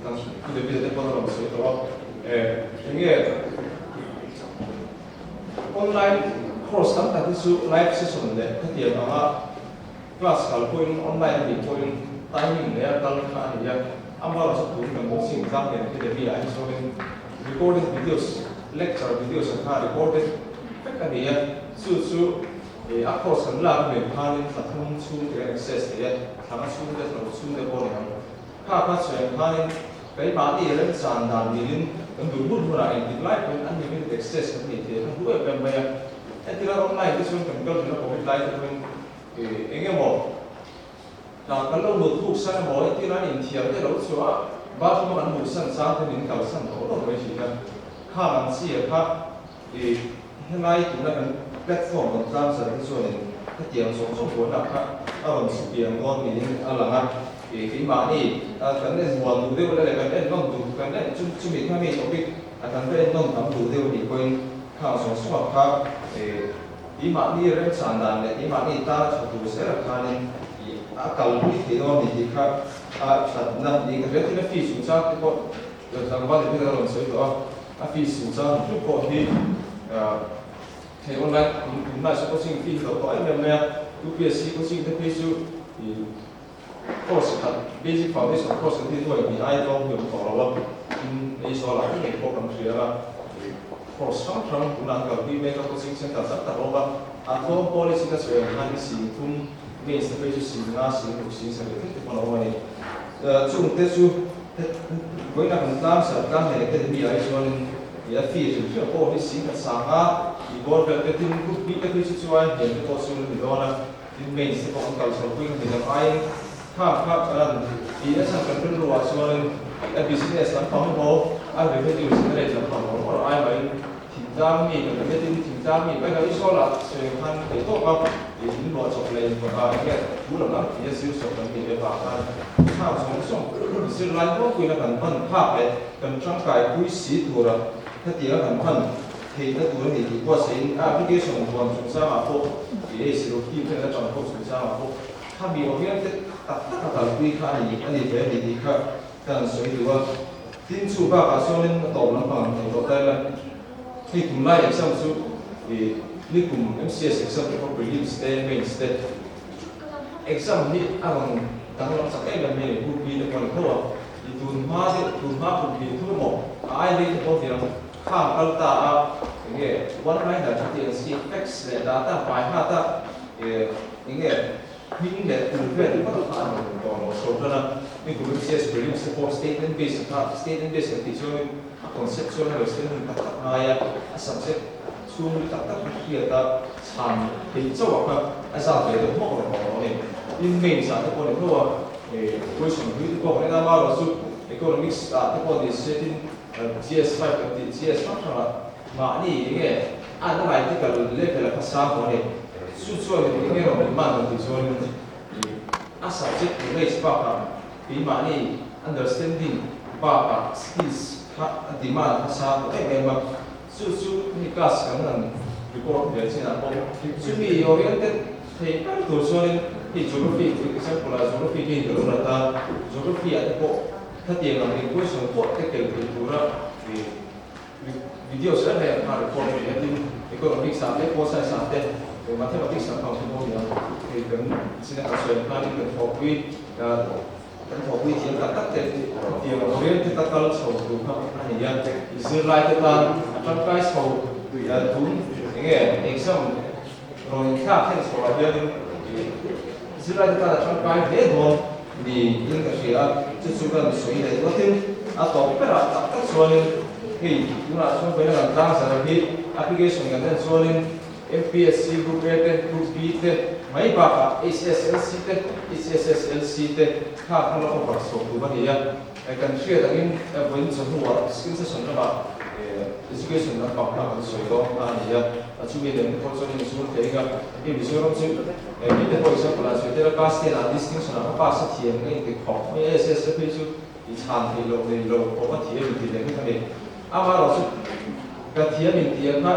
kan thu leh bia te pawn a rawn sawi tawh a. Eng nge online course tam tak hi chu live session leh khatiang anga class kal pawhin online a nih pawhin timing neia kal kha a ni a. Amaherawhchu tun kan coaching tlang nen academy ah hi chuanin recorded videos, lecture videos ang kha recorded vek a ni a, chu chu a course kan lak nen khanin thla thum chhung te kan access thei a, thla nga chhung te, thla ruk chhung te pawh a ni ang. Kha kha chhuah ang khanin keimahni remchan dan nilin kan duh hmun hmunah engtik lai pawhin unlimited access kan nei thei a, kha hlu em em mai a. Hetiang online te chuan kan kal thin a covid lai te pawhin eng emaw Kan lo mut huk san emaw entir an inthiam te lo chhuah a, bathroom a kan hmuh san chang te min kal san tawh lo mai thin a. Khang ang chi a kha i helai tuna kan platform rawn tlang zar hi chuanin hetiang zawng zawng buaina kha a rawn chhu piang dawn niin a lang a. I keimahni kan en muan duh deuh leh kan en nawn duh kan en chu chumi kha mi topic a kan va en nawn tam duh deuh nih pawhin khang zawng zawng a kha i Keimahni remchan dan leh keimahni tana tha tur zel khanin a kalpui thei dawn ni tih kha a thatna niin ka hria. Tin, a fees chungchang te pawh tlangval leh hmel a rawn sawi tawh a, a fees chungchang hrim pawh hi hei online tunlai chu coaching fee hi lo tawh em em mai a, UPSC coaching te phei chu course khat basic foundation course kan tih nuai hnih ai tlawm hi a awm tawh lo a, tin Aizawl ah ngei pawh kan hria a, course hrang hrang tunah an kalpui mek a, coaching center tam tak a awm a, a tlawm policy ka sawi ang khan hi sing thum mains te phei chu sing nga, sing ruk, sing sarih thil te pawh an awm a ni. Chung te chu vawiina kan tlang sarh tlang nen academy ah hi chuanin a fee hrim hrim pawh hi sing khat sang a, i bawr vel te tin group hnih te phei chu chuan hniam te pawh chu an ni dawn a. Tin mains te pawh an kal chho pui ka midang aiin khang kha ka lan tih a chhan kan rilru ah chuanin a business lampang emaw a revenue generate lampang awm awrh ai maiin thingtlang mi kan vetin thingtlang mi paih lo i sawl ah sawi ang khan thei tawk a ih in luah chawp leh in ah enge thu lam lam tih a zir chawp kan nih ve vang khan khang zawng zawng zirlai huangpuina kan hman phak leh kan tangkai pui si tura hetianga kan hman Theihna tur a ni tih buatsaih in a application huan chungchangah pawh i ei siruk team ten a tang pawh chungchangah pawh khami oriented tak tak a kalpui kha a ni a ni ve a ni tih kha ka han sawi duh a. Tin chu bakah chuanin a tawp lampang an thei tawh ta ila hei tunlai exam chu i nikum MCS exam te pawh prelims te mains te exam hi a rawn danglam chak em em mai a ni group B te pawh a ni tho a i tunhma deuh tunhma kum hnih thum emaw a ai rei te pawh a ni ang. Khang kal ta a, enge one liner kha tih ang si, facts leh data hmai nghat a, enge hming leh kum vel ringawt kha a rawn tawh lo chho tan a, mi kum MCS prelims te pawh statement based kha, statement based kan tih chuanin a conceptual understanding tak tak ngai a, a subject chhungril tak tak kha hriat a chhan theih chauh a kha a zat ve deuh hmawk rawn tawh lo a ni. Tin mains ah te pawh ni tho a, question hlui te pawh kan en a, amaherawhchu economics ah te pawh ni se tin GS five kan tih GS hrang hrangah mahni enge analytical level a kha sang tawh a ni. Chu chuan in enge rawn demand rawn tih chuanin ih a subject knowledge bakah keimahni understanding bakah skills kha a demand kha sang tawh em em a. Chu chu hemi class kan han record ve chinah pawh chumi oriented thei ber tur chuanin hei geography example ah geography hi ka lo la ta, geography ah te pawh Khatiang ang in question pawh te kel thei tura videos reng reng kha record ve a tin economics ah te pawh science ah te mathematics ah pawh pawh nia hei kan china kan sawi ang khanin kan thawhpui kan thawhpui thiam tak tak te khatiang ang oriented a kal chho tur kha a ni a zirlai te tan a tangkai chho tun enge exam rawn inthlak thlen chho ah hianin zirlai te tan a tangkai hle dawn. Ni in ka hria a, chu chu kan sawi leh ruatin a tawp berah tak tak chuanin hei tunah chuan vawiin a kan tlang zar hi application kan en chuanin MPSC Group A te, Group B te mai bakah HSLC te, HSSLC te kha kha la offer chho tur a ni a. Kan hriat angin vawiin chawhnuah skill session lamah education lampang kha kan sawi dawn a ni a, chumi leh te pawh chuan in zul thei anga hei Mizoram chu mite pawh example ah sawi tel a class ten ah distinction ah ka pass a thiam ka inti khawp mai a SS te phei chu i chhan theih loh nei lo khawp a thiam inti leh ngawt a ni. Amaherawhchu ka thiam inti ang kha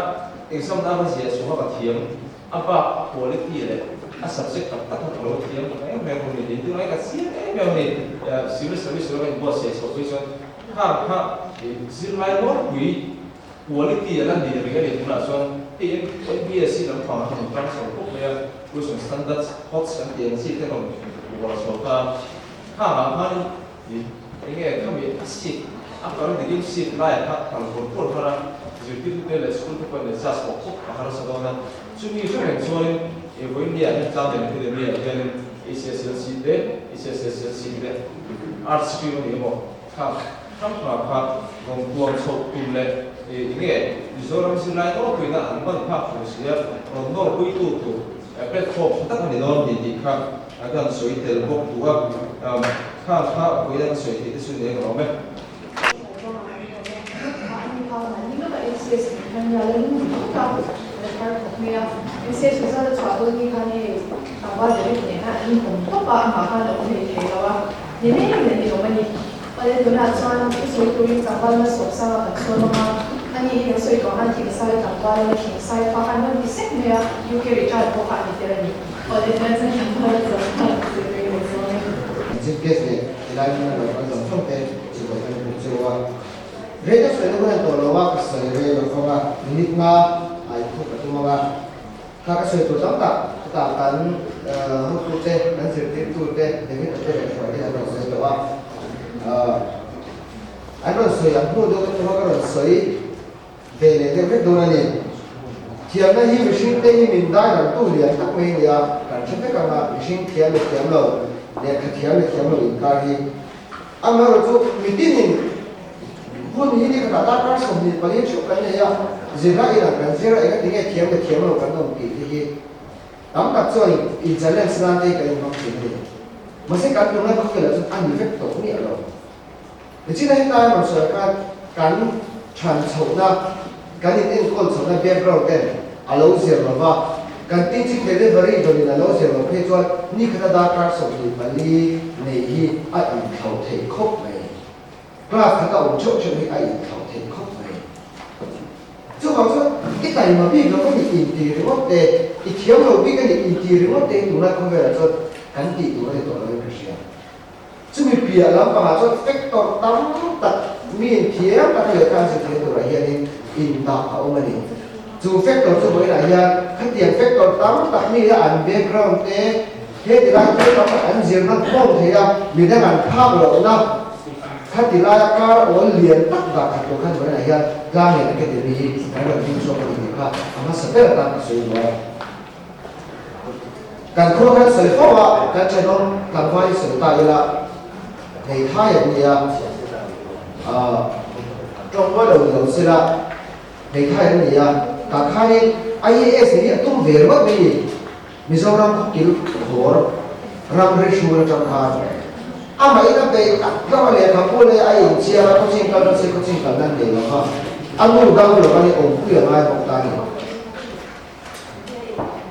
exam na ka ziah chhunga ka thiam A bak a quality leh a subject tak tak kha ka lo thiam tak em em a ni tih tunlai ka chiang em em a ni. Civil service lama inbuatsaih chhoh phei chuan khang kha zirlai ropui quality a la ni rih a ni. Tunah chuan hei MPSC lampang a rawn tang chho khawp mai a, question standards HOTS kan tih ang chi te rawn uar chho ta a. Khangah khanin Enge khami a seat a kal dikim seat laiah kha kal vur vur har a, zirtirtute leh school te pawhin adjust pawh khawp a harsa dawn a, chumi hre reng chuanin i vawinia hian Tlangdeng Academy-ah hianin HSLC te, HSSLC te, Arts stream a ni emaw kha hrang hrangah kha rawn tuam chhoh tum leh enge Mizoram zirlai nawrpuina an ban phak tur si a, rawn nawrpuitu tur platform tha tak a ni dawn tih tih kha A kan sawi tel bawk duh a, khang kha vawiin an sawi theih te chu ni ang awm e. Chief Guest leh helai hmuna lo kal zawng zawng te chibai kan buk cheu a. Rei deuh sawi na hun a tawh lo a, ka sawi rei lo fang a, minute nga ai thu ka tum ang a. Kha ka sawi tur tam tak chutah kan hotu te, kan zirtirtu te, David a te leh Hruai te an rawn sawi tawh a. An rawn sawi ang hnu deuh aṭanga ka rawn sawi. Ve leh deuh vek dawn a ni. Thiamna hi mihring te hi min dai dangtu lian tak mai a ni a, kan hre vek ang a, mihring thiam leh thiam lo, lehkha thiam leh thiam lo inkar hi. Amaherawhchu mitinin hun hi ni khatah darkar 24 theuh kan nei a, zirna inah kan zir a, enga tinge thiam leh thiam lo kan awm tih te hi tam tak chuan in challenge nan te hi kan inhmang thin a ni. Mahse kan tunlai khawvelah chuan a ni vek tawh miah lo. Nichina hetlai rawn sawi khan kan chhan chhohna, kan in enkawl chhohna background ten a lo zir lo va, kan teaching delivery dawnin a lo zir lo phei chuan ni khata darkar 24 nei hi a inthlauh theih khawp mai. Class khata awm theuh theuh hi a inthlauh theih khawp mai. Chuvang chuan i taima bik lo ka nih inti ringawt te, i thiam lo bik a nih inti ringawt te hi tunlai khawvelah chuan kan tih tur a ni tawh loin ka hria. Chumi piah lampangah chuan factor tam tak mi inthiam taka lehkha an zirtir turah hianin indah a awm a ni. Chu factor chu vawiinah hian khatiang factor tam tak mi a an background te he ti lai thil tam tak an zirna khawm thei a, midang an phak lohna khati laia kar awl lian tak dah khat tur khan vawiinah hian Tlanglian Academy hi kan rawn ding chhuak a ni tih kha a hmasa ber atan ka sawi duh a. Kan khua khan sawi fo a, kan thenawm tlangval hi sawi ta ila, hmeithai an nia, aah tawng mawi lo ni lo sela, hmeithai an nia, tah khanin IAS hi a tum ve ringawt mai ni, Mizoram khawkil khawr ram ri hrul atang khan amah in a beih tak tlauh a lehkhabu leh a inchiang a, khawching kal na se khawching kal nan nei lo kha a nu dang lo a ni awmpui a ngai bawk ta a ni.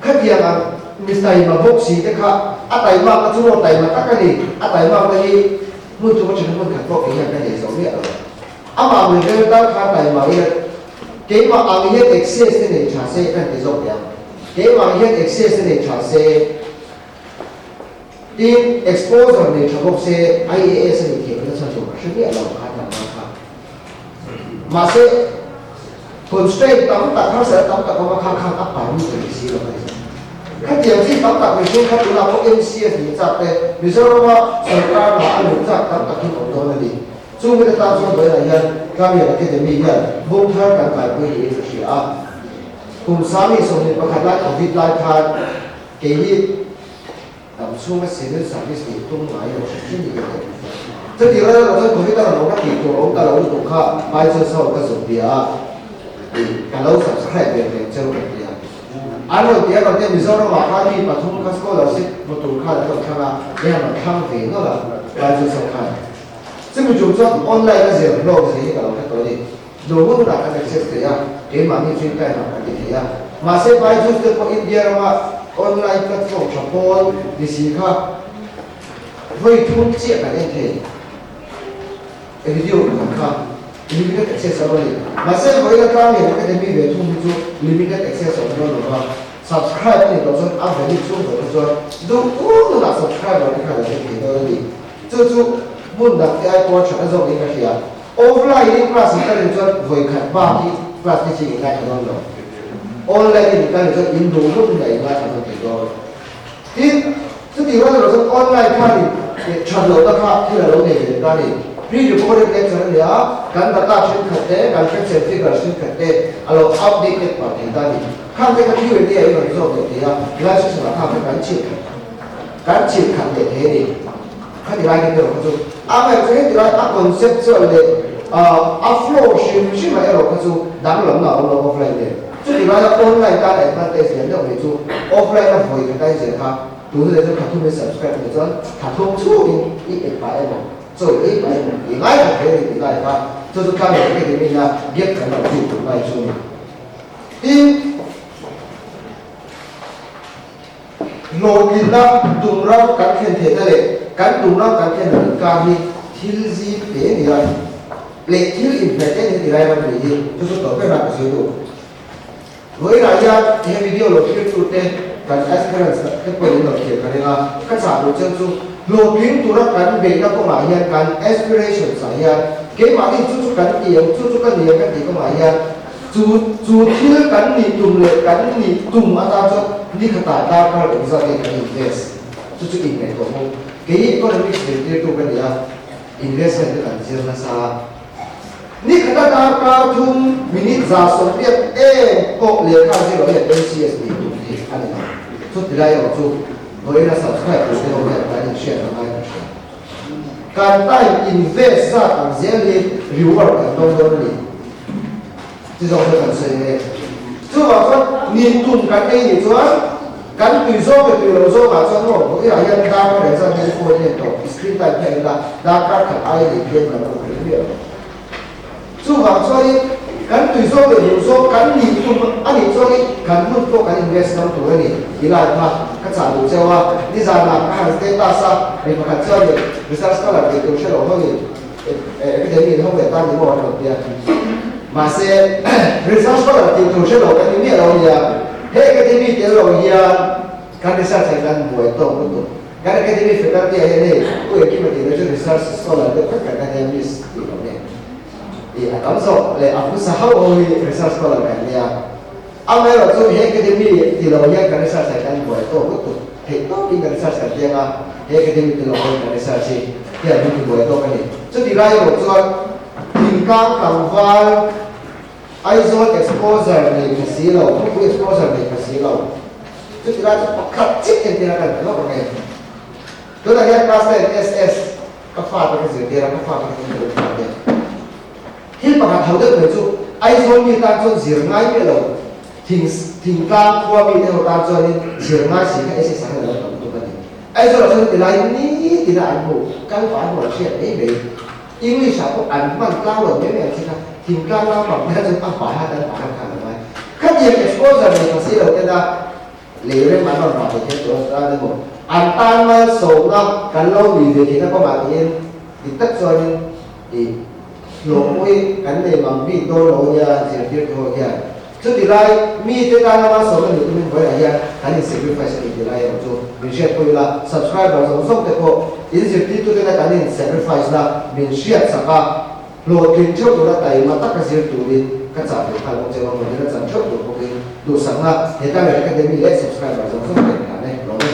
Khatiang ang mi taima bawk si te kha a taimak na chu maw taima tak a ni, a taimak na hi hmun thum athen hmun khat pawh kei hian ka nei zo miah lo. Amah mi rel tal kha taima ila keimah ang hian access te nei tha se kan ti zawk teh ang. Keimah ang hian access te nei tha se, tin exposure nei tha bawk se IAS a nih theih na chhan tur ka hre miah lo kha tlangval kha. Mahse, constraint tam tak, harsatna tam tak awm a, khang khang a pai lut rih si lo a ni. Khatiang chi tam tak mihring kha tunah pawh MCS nih chak te, Mizorama sorkar hna a luh chak tam tak hi awm dawn a ni. Chung mite tan chuan vawiinah hian Tlamlian Academy hian bung thar kan kaipui niin ka hria a. Kum 2021 lai Covid lai khan kei hi Dam chhunga civil service nih tum ngai lo hrim hrim niin ka ti. Chutih rual erawh chuan Covid a rawn awm a tih tur awm ta lo lutuk kha Bible sawn ka zuk bia a, ih ka lo subscribe ve reng cheu ka ti a. An rawn ti a rawn tia Mizoram ah khan mi pathum kha scholarship hmu tur khan an rawn thlang a, hei an rawn thlang ve nawlh a Bible sawn khan. Chumi tum chuan online a zir hlawk zia hi ka lo hre tawh a ni. Duh hun hunah kan access thei a, keimahni free time ah kan ti thei a. Mahse Byju's te pawh India rama online platform tha pawl ni si kha vawi thum chiah kan en thei. E video pakhat kha limited access a rawn ni. Mahse vawiin atang hian academy ve thung hi chu limited access a awm dawn lo va. Subscribe a nih tawh chuan a value chhung tawh te chuan duh un hunah subscriber te khan an en thei dawn a ni. Chu chu hmun dang te ai pawha that a zawk in ka hria. Offline in class in ka rin chuan vawi khat bak hi class teaching in ngaithla dawn lo. Online in ka rin chuan in duh hun hunah in ngaithla dawn thei dawn. Tin, chutih rual erawh chuan online khanin that lohna kha thil a lo nei ve ta a ni. Pre-recorded lecture a ni a, kan data thenkhat te, kan facts and figures thenkhat te a lo outdated pah thei ta a ni. Khang te kha Q and A ah i rawn zawk leh thei a, live session ah khang te kan chhilh khat kan chhilh khat leh thei a ni. Khati lai te erawh kha chu amaherawhchu heti lai a conceptual leh a flow hrim hrim ah erawh kha chu danglamna a awm lo offline nen. Chuti laia online tan advantage lian deuh mai chu offline a vawi khat a inziah kha tuna leh chuan thathum in subscribe a nih chuan thathum chhungin i en pah emaw chawi ei pah emaw i ngaithla thei a ni tih lai kha chu chu Tlang Academy ina gap kan lo tih tur lai chu a ni. Tin, hlawhtlinna tum ram kan thlen theihna leh kan tum ram kan thlen loh inkar hi thil zim te a ni a, leh thil inhmeh te a ni ti lai ram ri hi chu chu tawh ber a ka sawi duh. Vawiinah hian he video lo thirtute kan aspirants te pawhin in lo thlir ka ring a, ka chah duh cheu chu hlawhtling tura kan beihna kawngah hian kan aspirations ah hian keimahni chu chu kan ti ang, chu chu ka ni ang kan tih kawngah hian Chu chu thil kan nih tum leh kan nih tum atan chuan ni khatah darkar engzat nge kan invest? Chu chu inngaihtuah bawk. Kei economics zirtirtu ka ni a, investment te kan zir nasa a. Ni khata darkar thum minute 180 em pawh lehkha zir loh hian MCS nih tum theih a ni lo. Chuti lai erawh chu vawiina subscribe tur te ho hian kan inhriat a ngai ka hria. Kan time invest zat ang zel hi reward kan dawng dawn a ni. Ti zawk chu kan sawi nge. Chuvang chuan nih tum kan ei nih chuan kan tui zawk leh tui lo zawkah chuan maw vawilah hian darkar leh zat hi phone hian tawp screen time hian ila darkar khat ai leh hian kan awm reng miah lo. Chuvang chuanin kan tui zawk leh duh zawk kan nih tum a nih chuanin kan hun pawh kan invest ngam tur a ni ti lai kha ka chah duh cheu a. Nizanah ka han status a, mi pakhat chuanin research scholar tih tur hre lo hawngin academy in hawng leh tan ni maw an rawn ti a. Mahse research scholar tih tur hre lo kan ni miah lo a nia. He academy tel lo hian kan research ah kan buai tawk lutuk. Kan academy faculty ah hian hei Pu Engkima tih loh chu research scholar deuh khat khat kan nia miss tih loh nge tih a tam zawk leh a hmasa hauh ho hi research scholar kan nia. Amaherawh chu he academy ti lo hian kan research ah kan buai tawk lutuk theih tawkin kan research kan tiang a, he academy ti lo hian kan research hi hian min ti buai tawk a ni. Chutih lai erawh chuan thingtlang tlangval Aizawl exposure nei pha si lo, khawpui exposure nei pha si lo. Chuti lai chu pakhat chiah entir a kan ta lawk ang e. Tunah hian class ten SS ka fate ka zirtir a, ka fate ka entir a fate. Thil pakhat ho deuh mai chu Aizawl mi tan chuan zir ngai miah lo, thing thingtlang khua mi te ho tan chuanin zir ngai si kha SS ah hian a lo tam tuk a ni. Aizawl ah chuan tilai nitin a an hmuh, kal pah an hmuh an hriat mai mai. English ah pawh an hman tlang lo mai mai ang che kha, thingtlang naupang te kha chuan a hmai hat an hmai hat khan a ngai. Khatiang exposure nei pha si lo tena lei rem an rawn rah ve thiam tur a emaw an tan malsawmna kan lo nui ve theihna kawngah tiin dik tak chuanin ih hlawhpui kan nei mang bik dawn lo nia zirtirtu ho hian. Chuti lai, mite tana malsawmna nih tumin vawilah hian kan in sacrifice a ni tih lai erawh chu min hriatpui ila, subscriber zawng zawng te pawh in zirtirtutena kan in sacrifice na min hriatsak a, hlawhtling theuh tura taima taka zir turin ka chah ve nghal bawk che u a, model a chan theuh tur bawkin duhsakna he Talent Academy leh subscriber zawng zawng te ka hlan e, lawm e.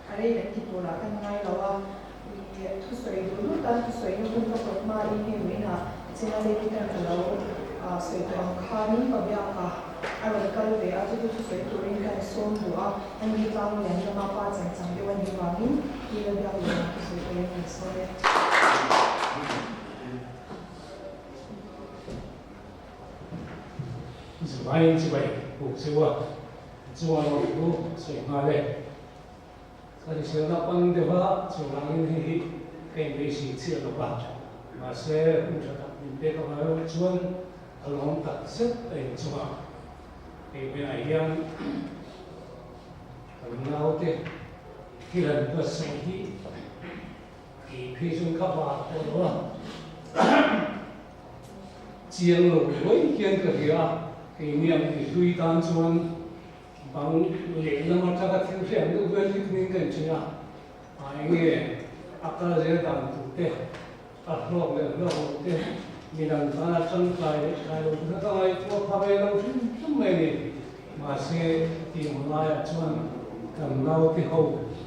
A rei kan ti turah kan ngai lo a, i thusawi duh lut a, thusawina hun ka pawt hmain hei vawiinah china lady ten ka lo sawi tawh ang khanin ka biak a, a rawn kal ve a, chuchu thusawi turin ka insawm duh a, ani tlang lian lama pa chang chang deuh a nih vangin i la biak leh ang thusawi turin ka insawm e. Zavain chibai buk cheu a. Chunga lawmthu sawi nghal e. Ka hriselna pan deuh a, chuvangin hei hi ka inbeisei chiah lo va, mahse hun tha tak min pek avang chuan ka lawm tak zet a inchunga hei hmeiah hian kan naute thil han buatsaih hi kei phei chuan ka var tawh lo a, chiang lo ruai hian ka hria a, keini ang mihlui tan chuan Bang lehlam atanga thil hriat deuh vel hi tinin ka inchei a, a enge a kal zel dan tur te, a hlawk leh hlawk loh te, midang tana tangkai leh kai loh te kha ka ngaihtuah pha ve lo hrim hrim mai a ni. Mahse, tih laiah chuan kan naute ho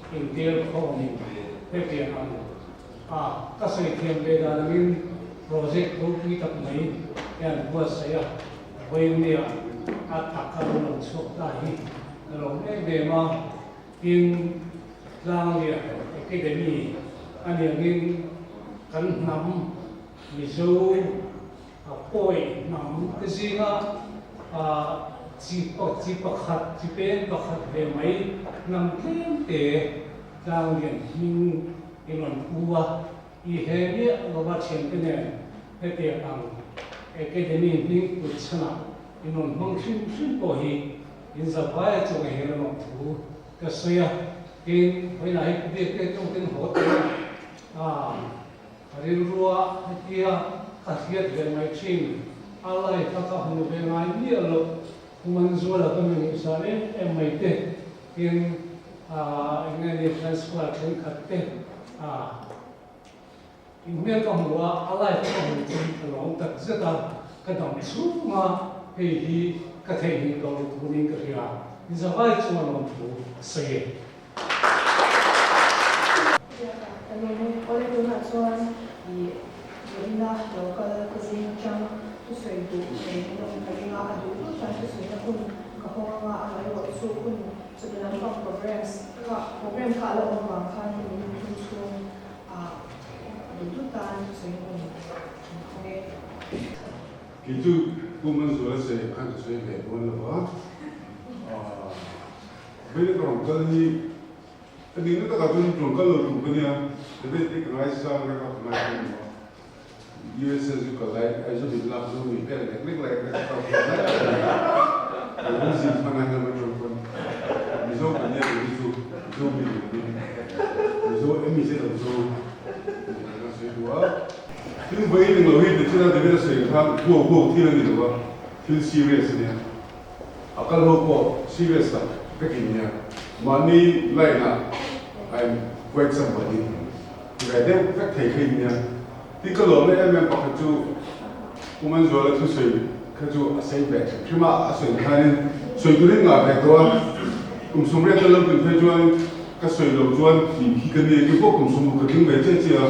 intel khawmin hetiang ang a ka sawi thiam ve dan angin project ropui tak mai hian buatsaih a. Vawinia a tak a lo lang chhuak ta hi ka lawm em em a, tin Tlanglian Academy a ni angin kan hnam Mizo a pawi hnam te zinga a chi chi pakhat chi peng pakhat ve mai hnam tlem te Tlanglian hming in rawn pu a. I he miah lova thiante nen hetiang ang Academy hming put chhanah in rawn hmang hrim hrim pawh hi in zavai a chungah hian a lawm thu ka sawi a, tin vawiinah hi biak te tawng ten haw teh a, a rilrua hetia ka hriat ve mai thin, a life a ka hmu ve ngai miah loh Manzuala ka mi ngaihsan em em mai te, tin eng nge ni transfer thenkhat te in hmel ka hmu a, a life ka hmu chu ka lawm tak zet a, ka dam chhung a hei hi ka theihnghilh tawh loh turin ka hria, in zavai chuan lawm thu sawi e. Ka lawm e, awle tunah chuan i vawiina lo kal ka zing atang thusawi duh nei in awm ka ring a, a duh duh chuan thusawina hun ka hawng anga amaherawh chu hun chumi lampang programs kha program kha a la awm avang khan hemi hun thum chhung ah a duh duh tan thusawina hun an hawng e. Kei chu Pu Manzuala sawi khan ka sawi ve dawn lo va, Vei ka rawn kal hi ka nihna takah chuan rawn kal lo tur ka nia, debate te ka ngaisang reng a, ka ngaithla lo a, USA chu ka lai Aizawl in lak zo mi vel lek lek lai ka ka kal lai a ni a, ka lo zin hman a hian atang chuan Mizo kan nia tih hi chu Mizo mi ni lovin Mizo emi che lo zo ni kan la sawi duh a. Thil vawi eng lo hi ti thil a debate a sawi khan huau huau thil a ni lo a, thil serious a nia. A kal ho pawh serious tak vek in nia. Mahni line ah I'm quite somebody ti ve deuh vek thei kha in nia. Tin ka lawmna em em pakhat chu Pu Manzuala thusawi kha chu a sei ve hrim hrim a, a sawi khanin sawi turin ngah ve tawh a. Kum 80 a lo tun phei chuan ka sawi loh chuan tih khi ka nia kei pawh kum 60 ka tling ve chiah chiah a.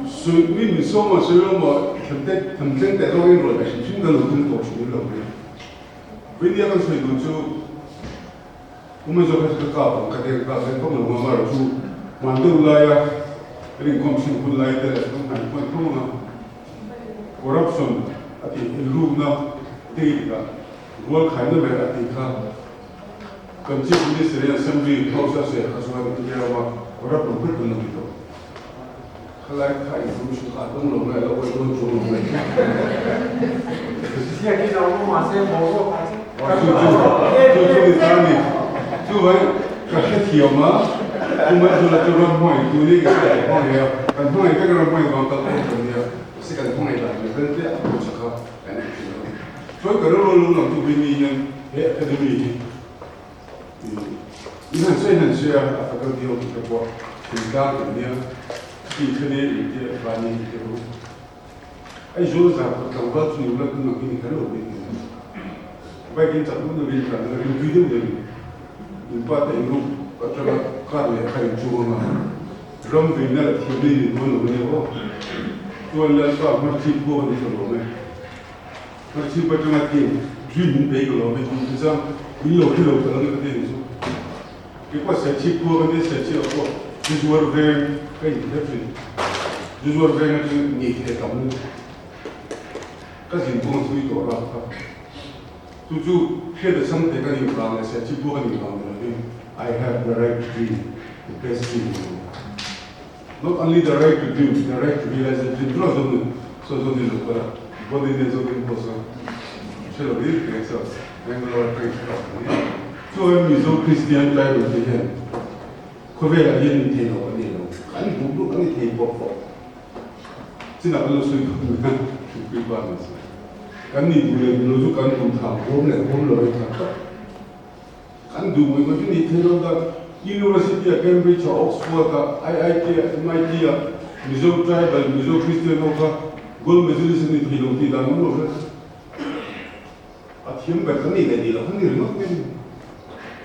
Sawi mi min sawm a sawi lo maw them te them tleng teh zawngin rawn ve hrim hrim ka lo tum tawh thin lo mai. Vawinia kan sawi duh chu Pu Manzuala kha chu ka kap ang ka deng kap deng vak lo nga mar chu hman deuh laia kan inkawm thin hun lai te leh kan hnaih hman tho anga corruption a tih inrukna te dik ah rual khaina ber a tih kha kan Chief Minister in Assembly House a sawi kha chuan India rama corrupt lo vek kan lo ti tawh. Khalai kha information kha a dawng lo nge a lo awih dawn chuang lo nge. Ziak in a awm mahse boruak ah chu. Chu chu chu chu ni ta ni. Chu vai ka hrethiam a, Pu Manzuala chu ram hmangaih tu ni ka hriat hmangaih a, kan hmangaih vek ram hmangaih vang kal pawh kan nia, mahse kan hmangaih dan level te a pawisa kha kan en thin a ni. Chuan ka rilru lung lam chu Winnie hian he academy hi In han sawi han sawi a, a faculty ho te pawh thingtlang kan nia, chutih thlen e in te vani in te ho. Aizawl zan kawt tlangval chu ni ula tun ang hi ni kher lo mai thei a. Bike in chak luh lovin tlan a ring tui deuh deuh in in pa te in ruk atanga car leh kha in chuang anga ram veina leh thiamna in in dawn lo ania aw. Chuan Lalpa hmarchhip pawh a ni ka lawm e. Hmarchhip atanga team dream min bei ka lawm e tih chu chuan min lo hre lo ta lang e ka ti ang chu. Kei pawh Serchhip khua ka nia Serchhip ah pawh zu zuar veng ka inhre thin. Zu zuar veng atangin ngei thei tam ka zin kawng a thui tawh rap kha. Chu chu hriat a chang te ka nih vang leh serchhip pawh ka nih vang ni lovin I have the right to dream, the best dream in the world. Not only the right to dream, the right to realize the dream chu a zawm ni, saw zawm ni lo kal a, body nen zawm in pawh sawn hre lo in reng saw Bangalore atangin hre lo ang nia. Chuan Mizo Kristian tribal te hian khawvelah hian min thei lo a ni lo, kan duh duh kan ni thei pawh pawh. Chinah kan lo sawi dawn nia, Hripui pa ni se. Kan ni duh leh duh lo chu kan duh thang huam leh huam lo a inthlan tlat. Kan duh mai mai chu ni thei lo dan University a Cambridge a Oxford a IIT a MIT a Mizo tribal Mizo Christian ho kha gold medalist an ni thei lo tih dan awm lo hre. A thiam ber kan nih leh nih loh kha ni ringawt mai a ni.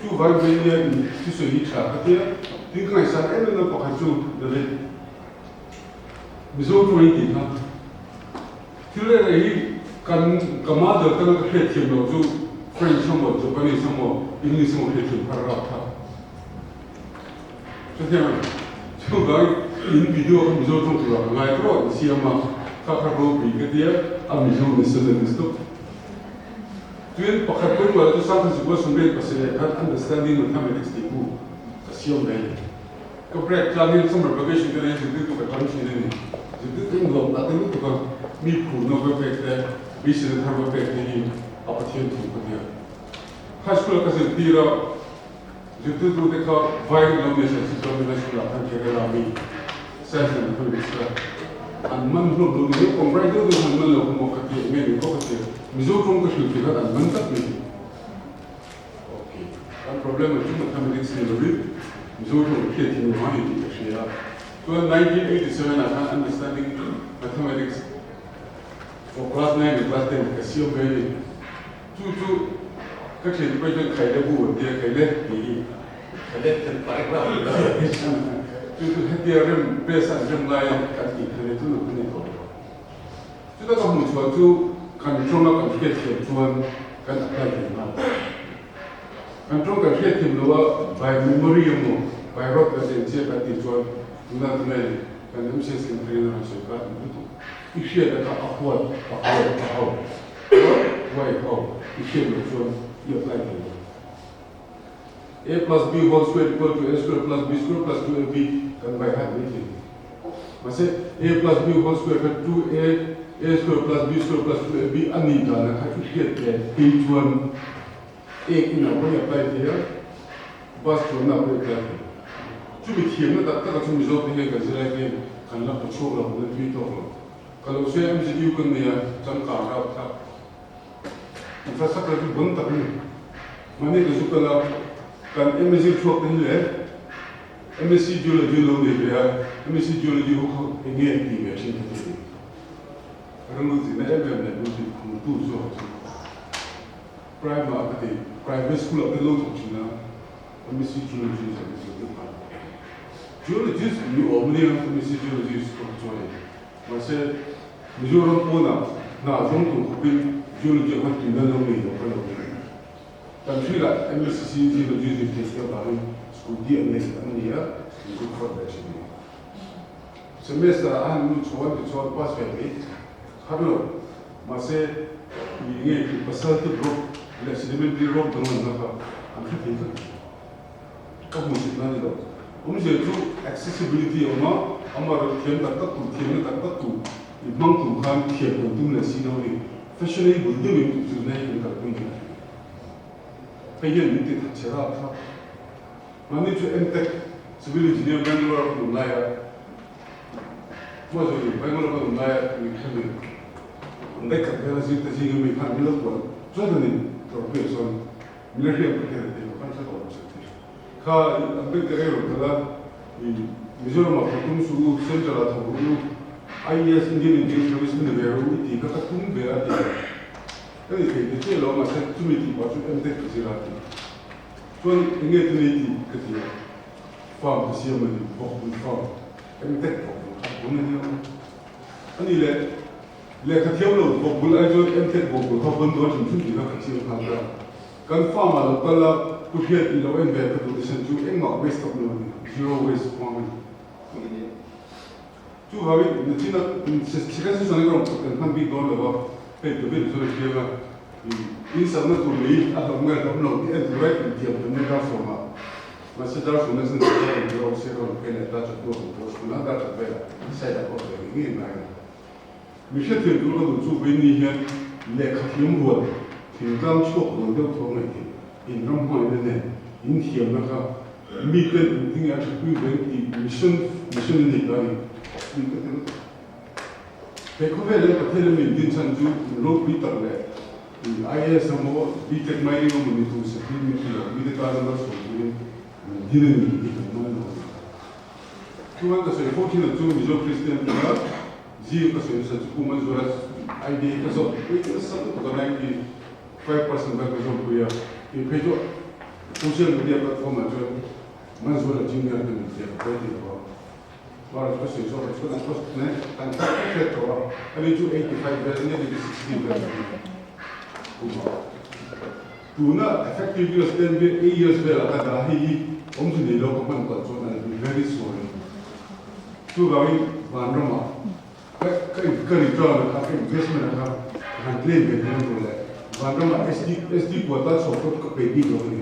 Chu vai vei nia in thusawi hi tha ka tia, tin ka ngaihsan em em na pakhat chu David Mizo chu a intih kha. Thil reh reh hi kan ka mother tanga ka hriat thiam loh chu French emaw Japanese emaw English emaw hriat thiam har rap kha. Chutiang a ni. Chuvangin in video kha Mizo tawng turah ka ngai tawh in siam a, kha kha ropui ka tia, a Mizo nationalist deuh. Chuan pakhat pawimawh chu Sangha Zukua Sumriat pasarih khan Understanding Mathematics tih bu ka siam ve a ni. Ka break tlangin summer vacation te nei zirtirtu ka tam thin a ni. Zirtirtu in lawm tak lutuk a, mi phurna va pek te, beiseina thar va pek te hi a Pathian thu ka tia. High school a ka zirtir a, zirtirtu te kha vai lo ni se Sikkim high school ah khan Kerala mi Science and Mathematics kha an man hlawm lo ni naupang bright deuh deuh khan man lo kha maw ka ti eng nge ni pawh ka ti a, Mizo tawng ka hrilh thei khan an man tlat mai. Ok, kan problem ang chu Mathematics ni lovin Mizo tawng ka hriat thin lo a ni tih ka hria a. Chuan 1987 ah khan Understanding Mathematics for Class 9 and Class 10 ka siam ve a ni. Chu chu ka thian pawh hian Khaile bu an tia, Khaile tih hi Khaile thian paragraph an tia. Chu chu hetia rem press an rem laia kan tih kha nia chu nang kha ni tawh lo. Chuta ka hmuh chhuah chu kan tawnga kan hriatthiam chuan kan apply thei nghal. Kan tawng kan hriatthiam lo a by memory emaw by rote a zen chiah kan tih chuan tuna tunai kan MCS kan trainer an sawi kha an lutuk. I hriat a kha a huat a huat a ho. What? Why? How? I hriat loh chuan i apply thei lo. A plus B whole square equal to A square plus B square plus 2AB kan vai hat mai thei. Mahse, A plus B whole square kha 2A A square plus B square plus 2AB a nih danah kha i hriat leh phei chuan ek inah pawh i apply thei a, bus chuanna pawh i apply thei. Chumi thiamna tak takah chu Mizote hian kan zirlai te hian kan la hmu chhuak lo, kan la tui tawk lo. Ka lo hria MZU kan nei a, changkang rap thlak. Infrastructure chu bon tak a ni. Mahni ka zu kal a, kan MSc chhuak te hi le MSc Geology an lo nei ve a, MSc Geology ho kha eng nge an tih ve thin ka ti a ni. Rilru zirna em em leh rilru khumtu zawk chu private ah ka ti, private school ah te lo thawk thin a, MSc Geology zir te chu an Geologist ni awm nia MSc Geologist pawh hi chuan Mahse, Mizoram pawnah hna zawng tur khawpin geology khan tuina lo nei lo ka lo ni. Kan hrilah MSCC geology zir thei te avangin scooty an nei an ni a, min zuk phawt ve thin a ni. Semester ah han lut chho an ti chuan pass ve mai har lo. Mahse, mi nge tih basaltic rock leh sedimentary rock danglamna kha an hre thei vek. Ka hmu chhit na ni lo. Awmzia chu accessibility a awm a, amaherawhchu thiam tak tak tur, thiamna tak tak tur i hmang tur khan thiam kan tum leh si lo a ni. Fashionable deuhin zirna hi kan kalpui ni a hria. Hei hian min ti that chhe rap thlap. Mahni chu M-Tech Civil Engineer Bangalore ka awm laia hma zawhin Bangalore ka awm laia min khelin an daih khat vela zir te zinga mi khan min lo kual chuan a ni Tlawrpuiah chuan Min la hriat ka hriat tih ka hre tawh lo se ti. Kha an beng te rei rawn kal a, i Mizoram ah thawk tum suh u, Central ah thawk rawh u, IES Indian Engineering Service mi ni ve rawh u i tih kha ka tum ve a ti. Ka ni thei te chiah lo mahse chumi tih pah chu MTech ka zir a ti. Chuan eng nge tuni tih ka ti a, farm ka siam a ni, bawkpui farm, MTech bawkpui kha bun a ni ang. A nih leh Lehkha thiam lo bawk bul ai chuan MTech bawk bul kha vawn dawn hrim hrim tih kha ka chiang nghal ta. Kan farm ah lo kal a, pu hriat i lo en ve ka duh te chu engmah waste awm lo a ni, zero waste hmang a ni. Chuvangin nachin a second season hi ka rawn kan hman bik dawn lo a, hei David chuan a hriang a. In sakna tur lei a hlawm nge hlawm lo tih en tur a intiam tumna dar sawmah mahse dar sawmna zan chu a inti rawh se rawn phei leh ta chawhnu a kan post hmun a dar that velah side ah pawh ve ngei ngei ngai a ni. Mi hrethiam tur ka duh chu vawiin ni hian lehkha thiam rual thingtlang chhuak rual deuh tho ngaihthei in ram hmangaihna nen in thiamna kha miten engtin nge a thatpui ve ang tih mission mission a nei ta a ni. He khawvel hian Pathian a min din chhan chu ropui tak leh IAS emaw BTech mai emaw ni tur sakin min ti lo, mite tan a malsawm turin min din a ni tih kan man lo a ni. Chuan ka sawi fo thin ang chu Mizo Kristian tura zing ka sawi nasa chu Pu Manzuala ID ka zawh pui nasa lutuk a 95% vel ka zawmpui a, tih phei chu social media platform ah chuan Manzuala Junior ka ni zia ka pawi tih lo a. Mara chu ka sawi zawk a chuan an post ne an tak vek hriat tawh a, ani chu 85 vel ania ni 60 vel ani kum a. Tuna effective years ten vel 8 years velah ka dah hei hi awmze nei lo ka hman palh chuan I'll be very sorry. Chuvangin vanramah ka ka ka return a kha ka investment a kha ka han claim ve dawn tur leh vanramah SD SD quota chho pawh ka pe bik lo a ni.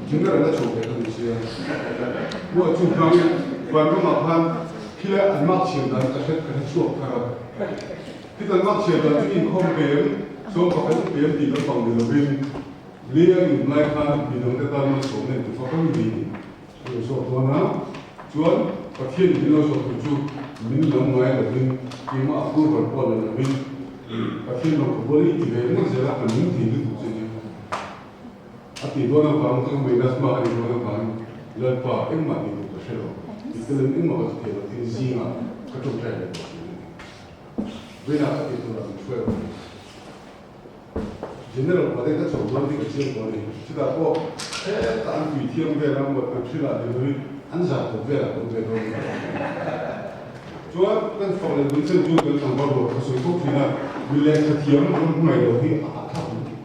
General a chho ve ka ni sia. Pawh chu hmangin vanramah khan khilai an mark chhiar dan ka hre ka hre chhuak thar a. Khit an mark chhiar dan chu inkhawm pem sawm pakhat i pem tih lampang ni lovin lei a inum lai khan midangte tan malsawmna intifak ang ni tih A lo zawh dawn a, chuan Pathian min lo zawh tur chu min lam ngai lovin, keimah approval pawh la lovin Pathian lo ka bual i ti ve ringawt zel a, ka nung thei lutuk che nia. A tih dawn avang ka minus mark a nih dawn avangin Lalpa engmah tih tur ka hre lo, tih te lem engmah ka ti thei lo tiin zingah ka tawngtai leh tawh thin a ni. Vawiinah ka tih turah min hruai awm a ni. General pate ka chho dawn tih ka chiang tawh a ni. Chutah pawh hetah an tui thiang vel a mawt an hrilh ah ni lovin an zah tawp vel ah kan ve dawn a ni. Chuan kan fak leh dun chen chu kan tlangval rual kha sawi fo thin a, mi lehkha thiam ram hmangaih lo hi a hahthlak lutuk.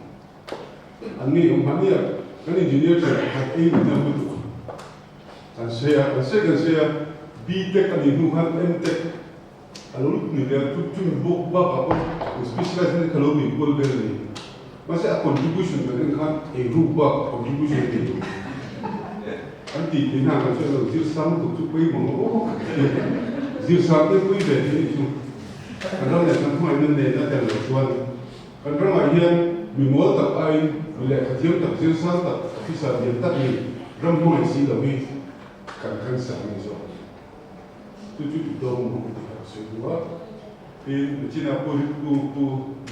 An ngei awm hman nia, kan engineer thian pakhat ei min hnem lutuk. Kan sawi a, kan sawi kan sawi a, B-tech a nih hnu khan M-tech A lo lut ni leh chu chumi bawk bakah pawh specialize na kha lo nei kual vel a ni. Mahse a contribution kan en khan ei ruk bak contribution a nei lo. An tih theih hna kan sawi lo, zir sang lutuk chu pawi mang aw ka ti a. Zir sang te pawi ve thei chu kan ram leh kan hmangaihna nen a tel loh chuan kan ramah hian mi mawl tak aiin mi lehkha thiam tak, zir sang tak, officer lian tak ni ram hmangaih si lo hi kan kan sak ni zawk. Chu chu i dawng maw ka ti kha ka sawi duh a. Tin, China pu pu pu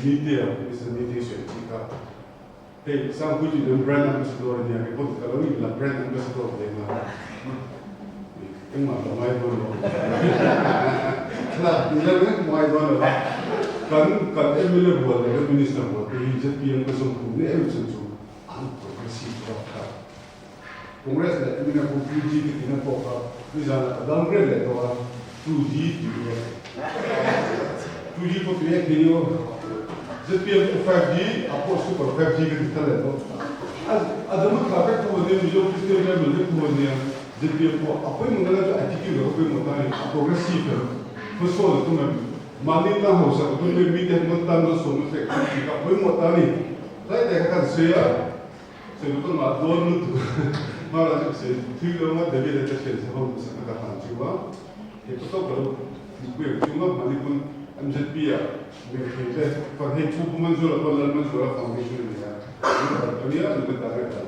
Nitea, Mister Nitea sawi chi kha hei Sangpui chu in brand ambassador a nia, kei pawh ka lo in la brand ambassador ve nga engmah ka ngai dawn lo. Thlalak tih leh vek ngai dawn lo a. Kan kan mla rual leh kan minister rual te hi zpm ka zawm tum leh em chhan chu an progressive zawk kha. Congress leh MNF ho 2G te tihna pawh kha nizanah ka downgrade leh tawh a, 2G tih nia. 2G pawh tui ek thei aw. ZPM chu 5G, a pawh super 5G ka ti thar leh tawh. A a dam a thlah vek tho ania, Mizo Christian rebel vek tho ania. ZPM pawh a pawimawh na lai chu attitude a pawimawh ta a ni, a progressive em, hmasawn a tum em, mahni tan hausak a tum em, mite han tan malsawmna pek a tum tih kha a pawimawh ta a ni. Tlai tlai kha kan sawi a. Sengkawng ah dawn lutuk hmar ah chu se thil lo nga David a te thian sa ho hmasa ka han chu a he ka tawk lo thingpui ang chu nga mahni pawn MZP ah mirethei te fan hei Pu Pu Manzuala pawn Lal Manzuala foundation a nei a an kal ta nia an ka direct ah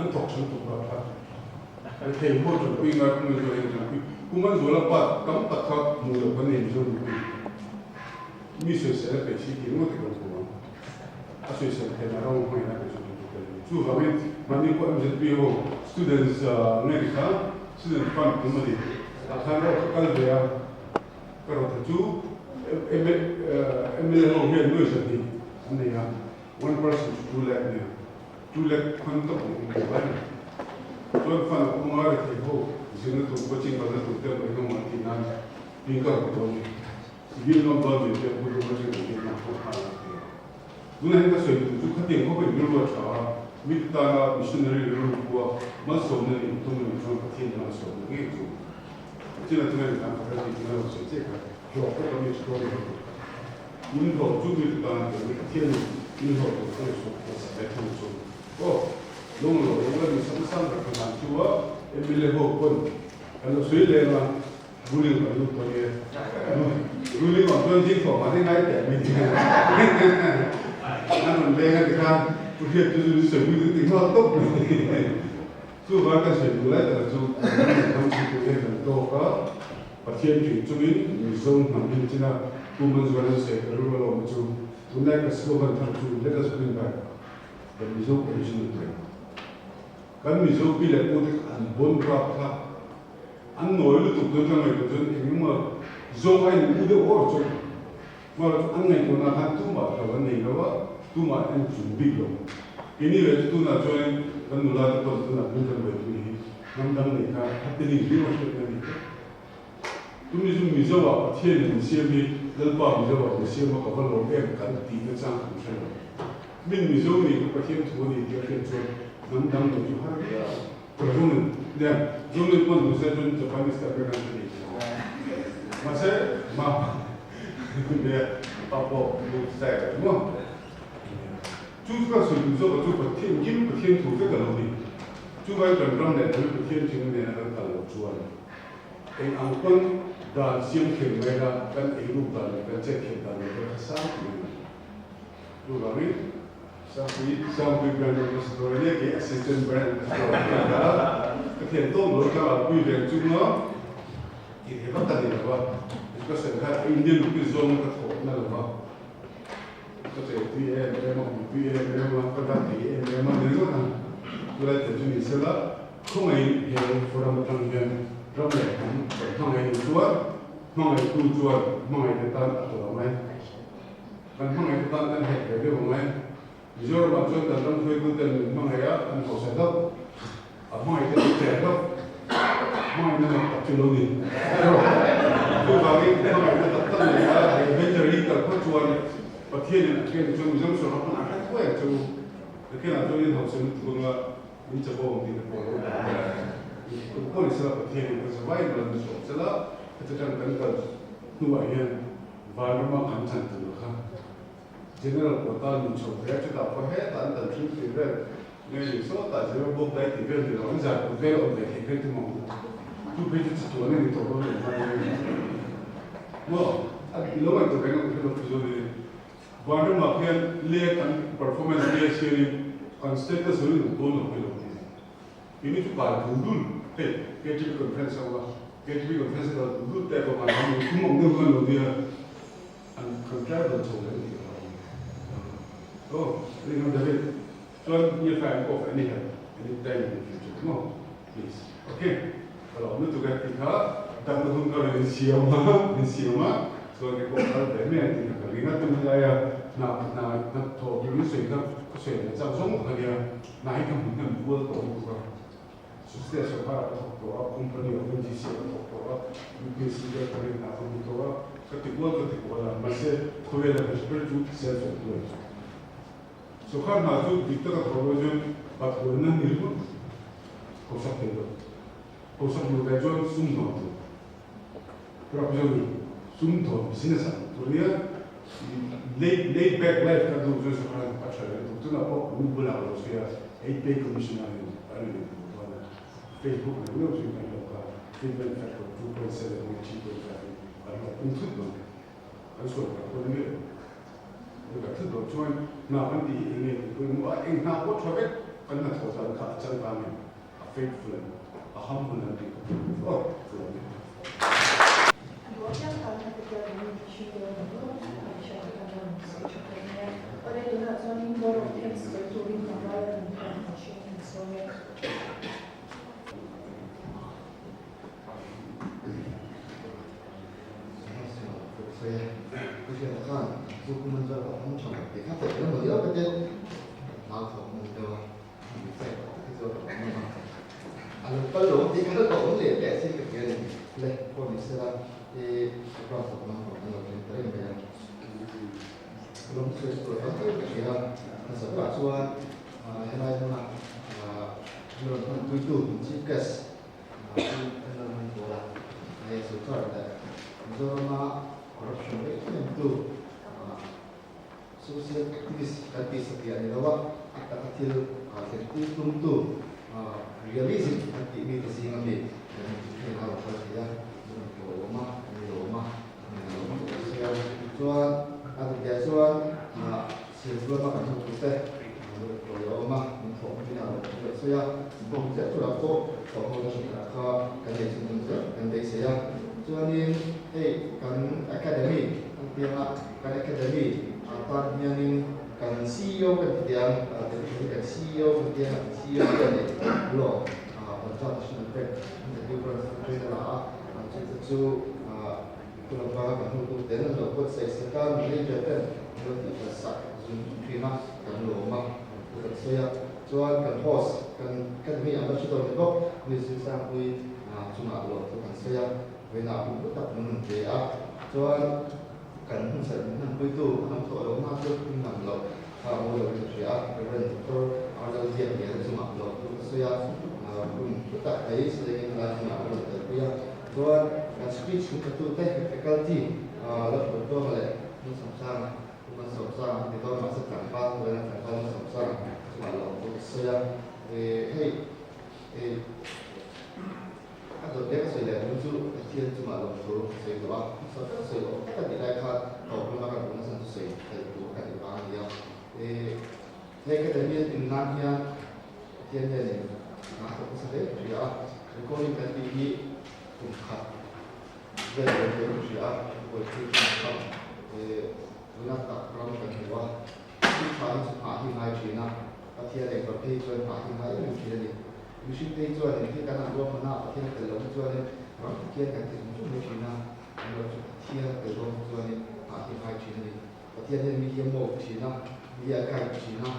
an thawk tha lutuk bak kha rethei ho tanpui ngai Pu Manzuala hian tanpui Pu Manzuala pa tam tak kha hmuh loh kan nei Mizo mipui. Mi sawisel a peih si tih ringawt hi kan hmu ang. A sawisel theihna ram hmangin a peih chu kan tel a ni. Chuvangin mahni pawh MZP ho students nge ni kha student fund tum a ni. Tah khan erawh ka kal ve a, ka rawtha chu mla ho hian nuai 200 an nei a, one person chu 2 lakh a nia, 2 lakh khawn tawk ang awm a ni. Chuan fund a awm a, rethei ho zirna tur coaching kalna tur te awm engemaw an tih nan hming ka rawn dawn a ni. Civil ngam dawn ve te pu Duma chu engtin nge a hman ang tih a. Tunah hian ka sawi duh chu khatiang khawpa in rilru a tha a, mite tana missionary rilru pua malsawmna nih thung a nih chuan Pathian in malsawmna ngei chu China chunga in kan faculty chunga lo sawi che kha hlawh pawh kan ni tha dawn lo. Min hlawh chu mi te tan ke ni Pathian in min hlawh tur ka ngaihtuah hmasa ve thung chu aw lung lo lo la mi sang sang ka hlan chu a MLA ho pawn kan lo sawi leng a ruling kan lut pawn e ruling awm chuan zing thawh mahni ngai teh mai tih an rawn leng a tikhan pu hriat chu zu sawi pui ti nghal tawp mai chuvang kan sawi duh lai taka chu kan ram chhungkua hian kan tawk a. Pathian ṭih chungin Mizo hnam hi china Pu Manzuala sawi ka rilru a lo awm chu tunlai ka slogan thar chu Let us bring back the Mizo original way. Kan Mizo pi leh pu te kha an bon rap kha an nawi lutuk dawn ka ngaihtuah chuan eng emaw zawng a in u deuh awr chu hmar chu an ngaihtuahna khan tumah hlo an nei lo a, tumah an chung bik lo. Keini ve chu tunah chuanin kan nula te pawn tunah hming kan buaipui hi hnam dang nei kha happening viau a hriatna a ni tlat. Tuni chu Mizo ah Pathian in min siam hi Lalpa Mizo ah min siam a ka va lawm em kan tih na chang kan hre lo. Min Mizo nih kha Pathian thu a ni tih a hriat chuan hnam dang nei chu har viau. Zonin nia Zonin pawn hmu se chuan Japanese te American te nei thei ang. Mahse ma nia pa pawh lu style a maw. Chu chu ka sawi duh zawk a chu Pathian kim Pathian thu vek a lo ni. Chuvangin kan ram leh hnam Pathian thing nena kan kal loh chuan eng ang pawn dan siam thiam mai la kan eiruk dan leh kan chet thiam dan leh vel kha sang tur a ni. Chuvangin Sangpui Sangpui brand ambassador a nia kei assistant brand ambassador ka ni a, ka thiam tawk lo tlang ah pui veng chunga tih thei vak ka ni lo va, ka sawi kha Indian rupee zawng ka thawh na lo va, ka chei tui em em a, hmui tui em em a, ka dah thei em em a ni ringawt ang, chulai tel chu ni sela khawngaihin he forum atang hian ram leh hnam kan hmangaih ni chuan hmangaihtu chuan hmangaihte tan a tawh ang e. Kan hmangaih te tan kan hek ve deuh ang e. Mizoram ah chuan kan ram hruaitu ten min hmangaih a, an hausa hlauh. A hmangaih te an cher hlauh. Hmangaih na mak tak chu lo ni. Chuvangin hmangaih na tak tak nei a, he adventure hi kal phawt chuan Pathian in a ken chu Mizo sawrkar pawn a hre thuai ang che u. Nakinah chuan in hausa lutuk anga min chavo ang tih te pawh a lo awm ang. Kum pawh ni sela Pathian in ka zavai in rawn sawm sela, heti tang kan kal hnuah hian Vanrama kan chan tur kha General quota luh chho ve a, chutah pawh hetah an tal thleng tih vel nge ni sawtah zero bawk dai tih vel ni lo an zai put vel a awm ve theih vel tum ang u. Chu phei chu chatuan a ni tawh dawn lo mai a ni. Maw? A lo ngaihtuah ve ngam kha lo pu zawk in Vanramah khian le kan performance le sianin kan status lo in dawn lo hi lo ti. Ini chu kal dul dul hei KTP conference a awm a, KTP conference a kal dul dul te pawh kan awm tum awm deuh khan lo nia an kan tribal chho leh tih ka awm. Oh, ani ngam David chuan if I am of any help any time in the future maw please okay ka lo awm lutuk e tih kha dam na hun ka rawn insiam a insiam a chuan kei pawh kal ve mai ang tih kha ka ring a tun helai a hna hna hnathawh tur in sawi kha ka sawi leh chak zawng kha nia. Hna hi ka hmu hnem kual tawh lutuk a, Success sawrkar ah ka thawk tawh a, company ah ONGC ah ka thawk tawh a, UPSC te ka rin hna ka hmu tawh a, ka ti kual ka ti kual a, mahse khawvel a hmeichhe ber chu self employed. Sawrkar hna chu dik taka thawh rual chuan pathuanna ni ringawt hausak thei lo, hausak duh ve chuan sum hnawh tur. Corruption sum thawn business ah tur nia laid laid back life kan duh chuan sawrkar a tha leh lutuk tunah pawh min bulah lo sia hei pay commission a rin a rin leh tur dawn a Facebook neuh neuh chu kan hlawk a treatment factor 2.7 nge 3.5 in kan hlawk pung thut dawn kan sual kar pawh ni miah lo kan thut dawn chuan hna kan tih hi enge tih pawh a eng hna pawh tha vek kan hnathawh dan kha a changkang em. A faithful an, a humble an tih ka hmu fo chu a ni. A duh apiang tan kha te hian min hring dawn lo maw? Kan hriat tak a rawn sawi tha khawp mai a. Awle tunah chuanin Board of Thanks sawi turin tlangval a rawn thawm kan hring kan sawm e. A lo kal lo tih kha ka awm leh leh sin ka hria a ni. Le pawh ni sela i program thawk lam pawh kan lo thleng ta reng mai a. Lawm sawi tur tam tak ka hria a, hmasa berah chuan helai hmuna mi rawn hman puitu Chief Guest chu kan lo hman pawl a, hei sorkar leh Mizorama corruption rei em em tu. Social activist kan tih satliah ni lo a, a taka thil thlentir tumtu realism kan tih mite zinga mi kan heng a rawn kal thei a, min rawn tlawm a, kan lawm a, min lawm a tih sia. Chuan a dikah chuan Silsuama kan hotute min rawn tlawm a, min thawh hmin a rawn thu leh sawi a, bawng zel turah pawh thawh ho na hriat kha kan nei chhunzawm zel kan beisei a. Chuanin hei kan academy kan pianga kan academy ah tan hianin kan CEO kan ti teh ang television hi kan CEO kan ti ang kan CEO hian leh law Punjab National Bank Executive Branch Secretary a la a, chu te chu Kulamba kan hmutu ten an lo buatsaih sak a, manager ten an lo tihfel sak zung zung thin a, kan lawm a, kan thu kan sawi a. Chuan kan host kan academy ambassador ni bawk Miss Zirsangpuii chungah lawm thu kan sawi a. Vawiinah hun hlu tak min rawn pe a, chuan kan hun serh min hmanpuitu a hnam thawh lohna chu him ngam loh kha a mawi loin ka hria a, Rev. Doctor Arnold Ziak Liana chungah lawm thu ka sawi a, hun hlu tak mai Salengin helai hmunah ka rawn telpui a, chuan kan speech hun petute faculty la thawhtuanga leh Hmunsawmsanga, Hmunsawmsanga an ti dawn mahse tlangval tuaina tlangval Hmunsawmsanga chungah lawm thu ka sawi a, hei A dawt leh ka sawi leh tum chu Pathian chungah lawm thu ka sawi tawh a, hmasa ber sawi awm tak a nih lai khan tawp lama kan awm nachhan chu sawi theih tur ka nih vang a ni a. He academy an din nan hian Pathian hianin hna a thawk nasa hle ka hria a, recording kan tih hi kum khat vel lo hle ka hria a, buaipui thin kha tuna tak ram kan hmu a, thil tha hi chu nghah hi ngai thin a, Pathian engvang phei chuan nghah hi ngai em em thin a ni. Mihring te hi chuan engtin kan han ruahman a, Pathian a tel loh hi chuanin ram Pathian kan ti zung zung mai thin a, an lo chu Pathian a tel dawn hi chuanin nghah hi a ngai thin a ni. Pathian hian mi hi a mawk thin a, mi hi a guide thin a,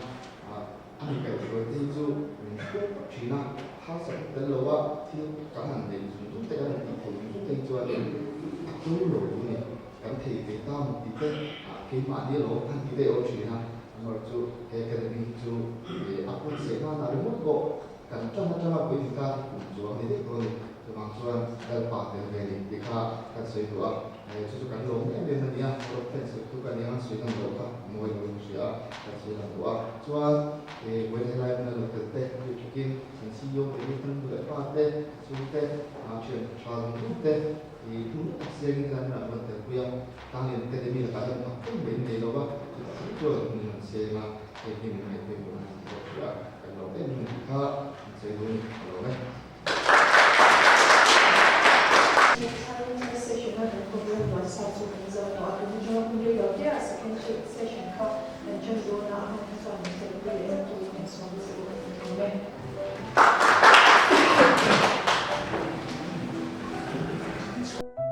a mi kaihhruai te hi chu min hruai phawt thin a, harsatna tel lo a thil kan han nei zung zung te, kan han tih theih zung zung te hi chuanin a tul lo a ni. Kan thei ve ta maw tih te, keimahni alawm han ti daih awm thin a, Amaherawhchu he academy hi chu a pawnseh nana ringawt pawh kan tan atanga puitling ta hi kum chuang ni daih dawn a ni. Chuvang chuan Lalpa tel ve ni tih kha kan sawi duh a, chu chu kan lawm em em a nia, Rock fans sawi tu ka nia, sawi lan loh kha a mawi lo in ka hria a, kan sawi lan duh a. Chuan vawiin helai hmuna lo tel te bik takin kan CEO te hi kan nu leh pa te, chhungte, thian tha zawng zawng te, I hmun tak siangin helai hmunah rawn telpui a, Tanglian Academy lakah hian phak tum mai nei lo va, chutah chu chuan hmun an seng a, hei hi min ngaihtuah tur a ni tih pawh hria kan lo em em tih kha an sawi dawn a lo e.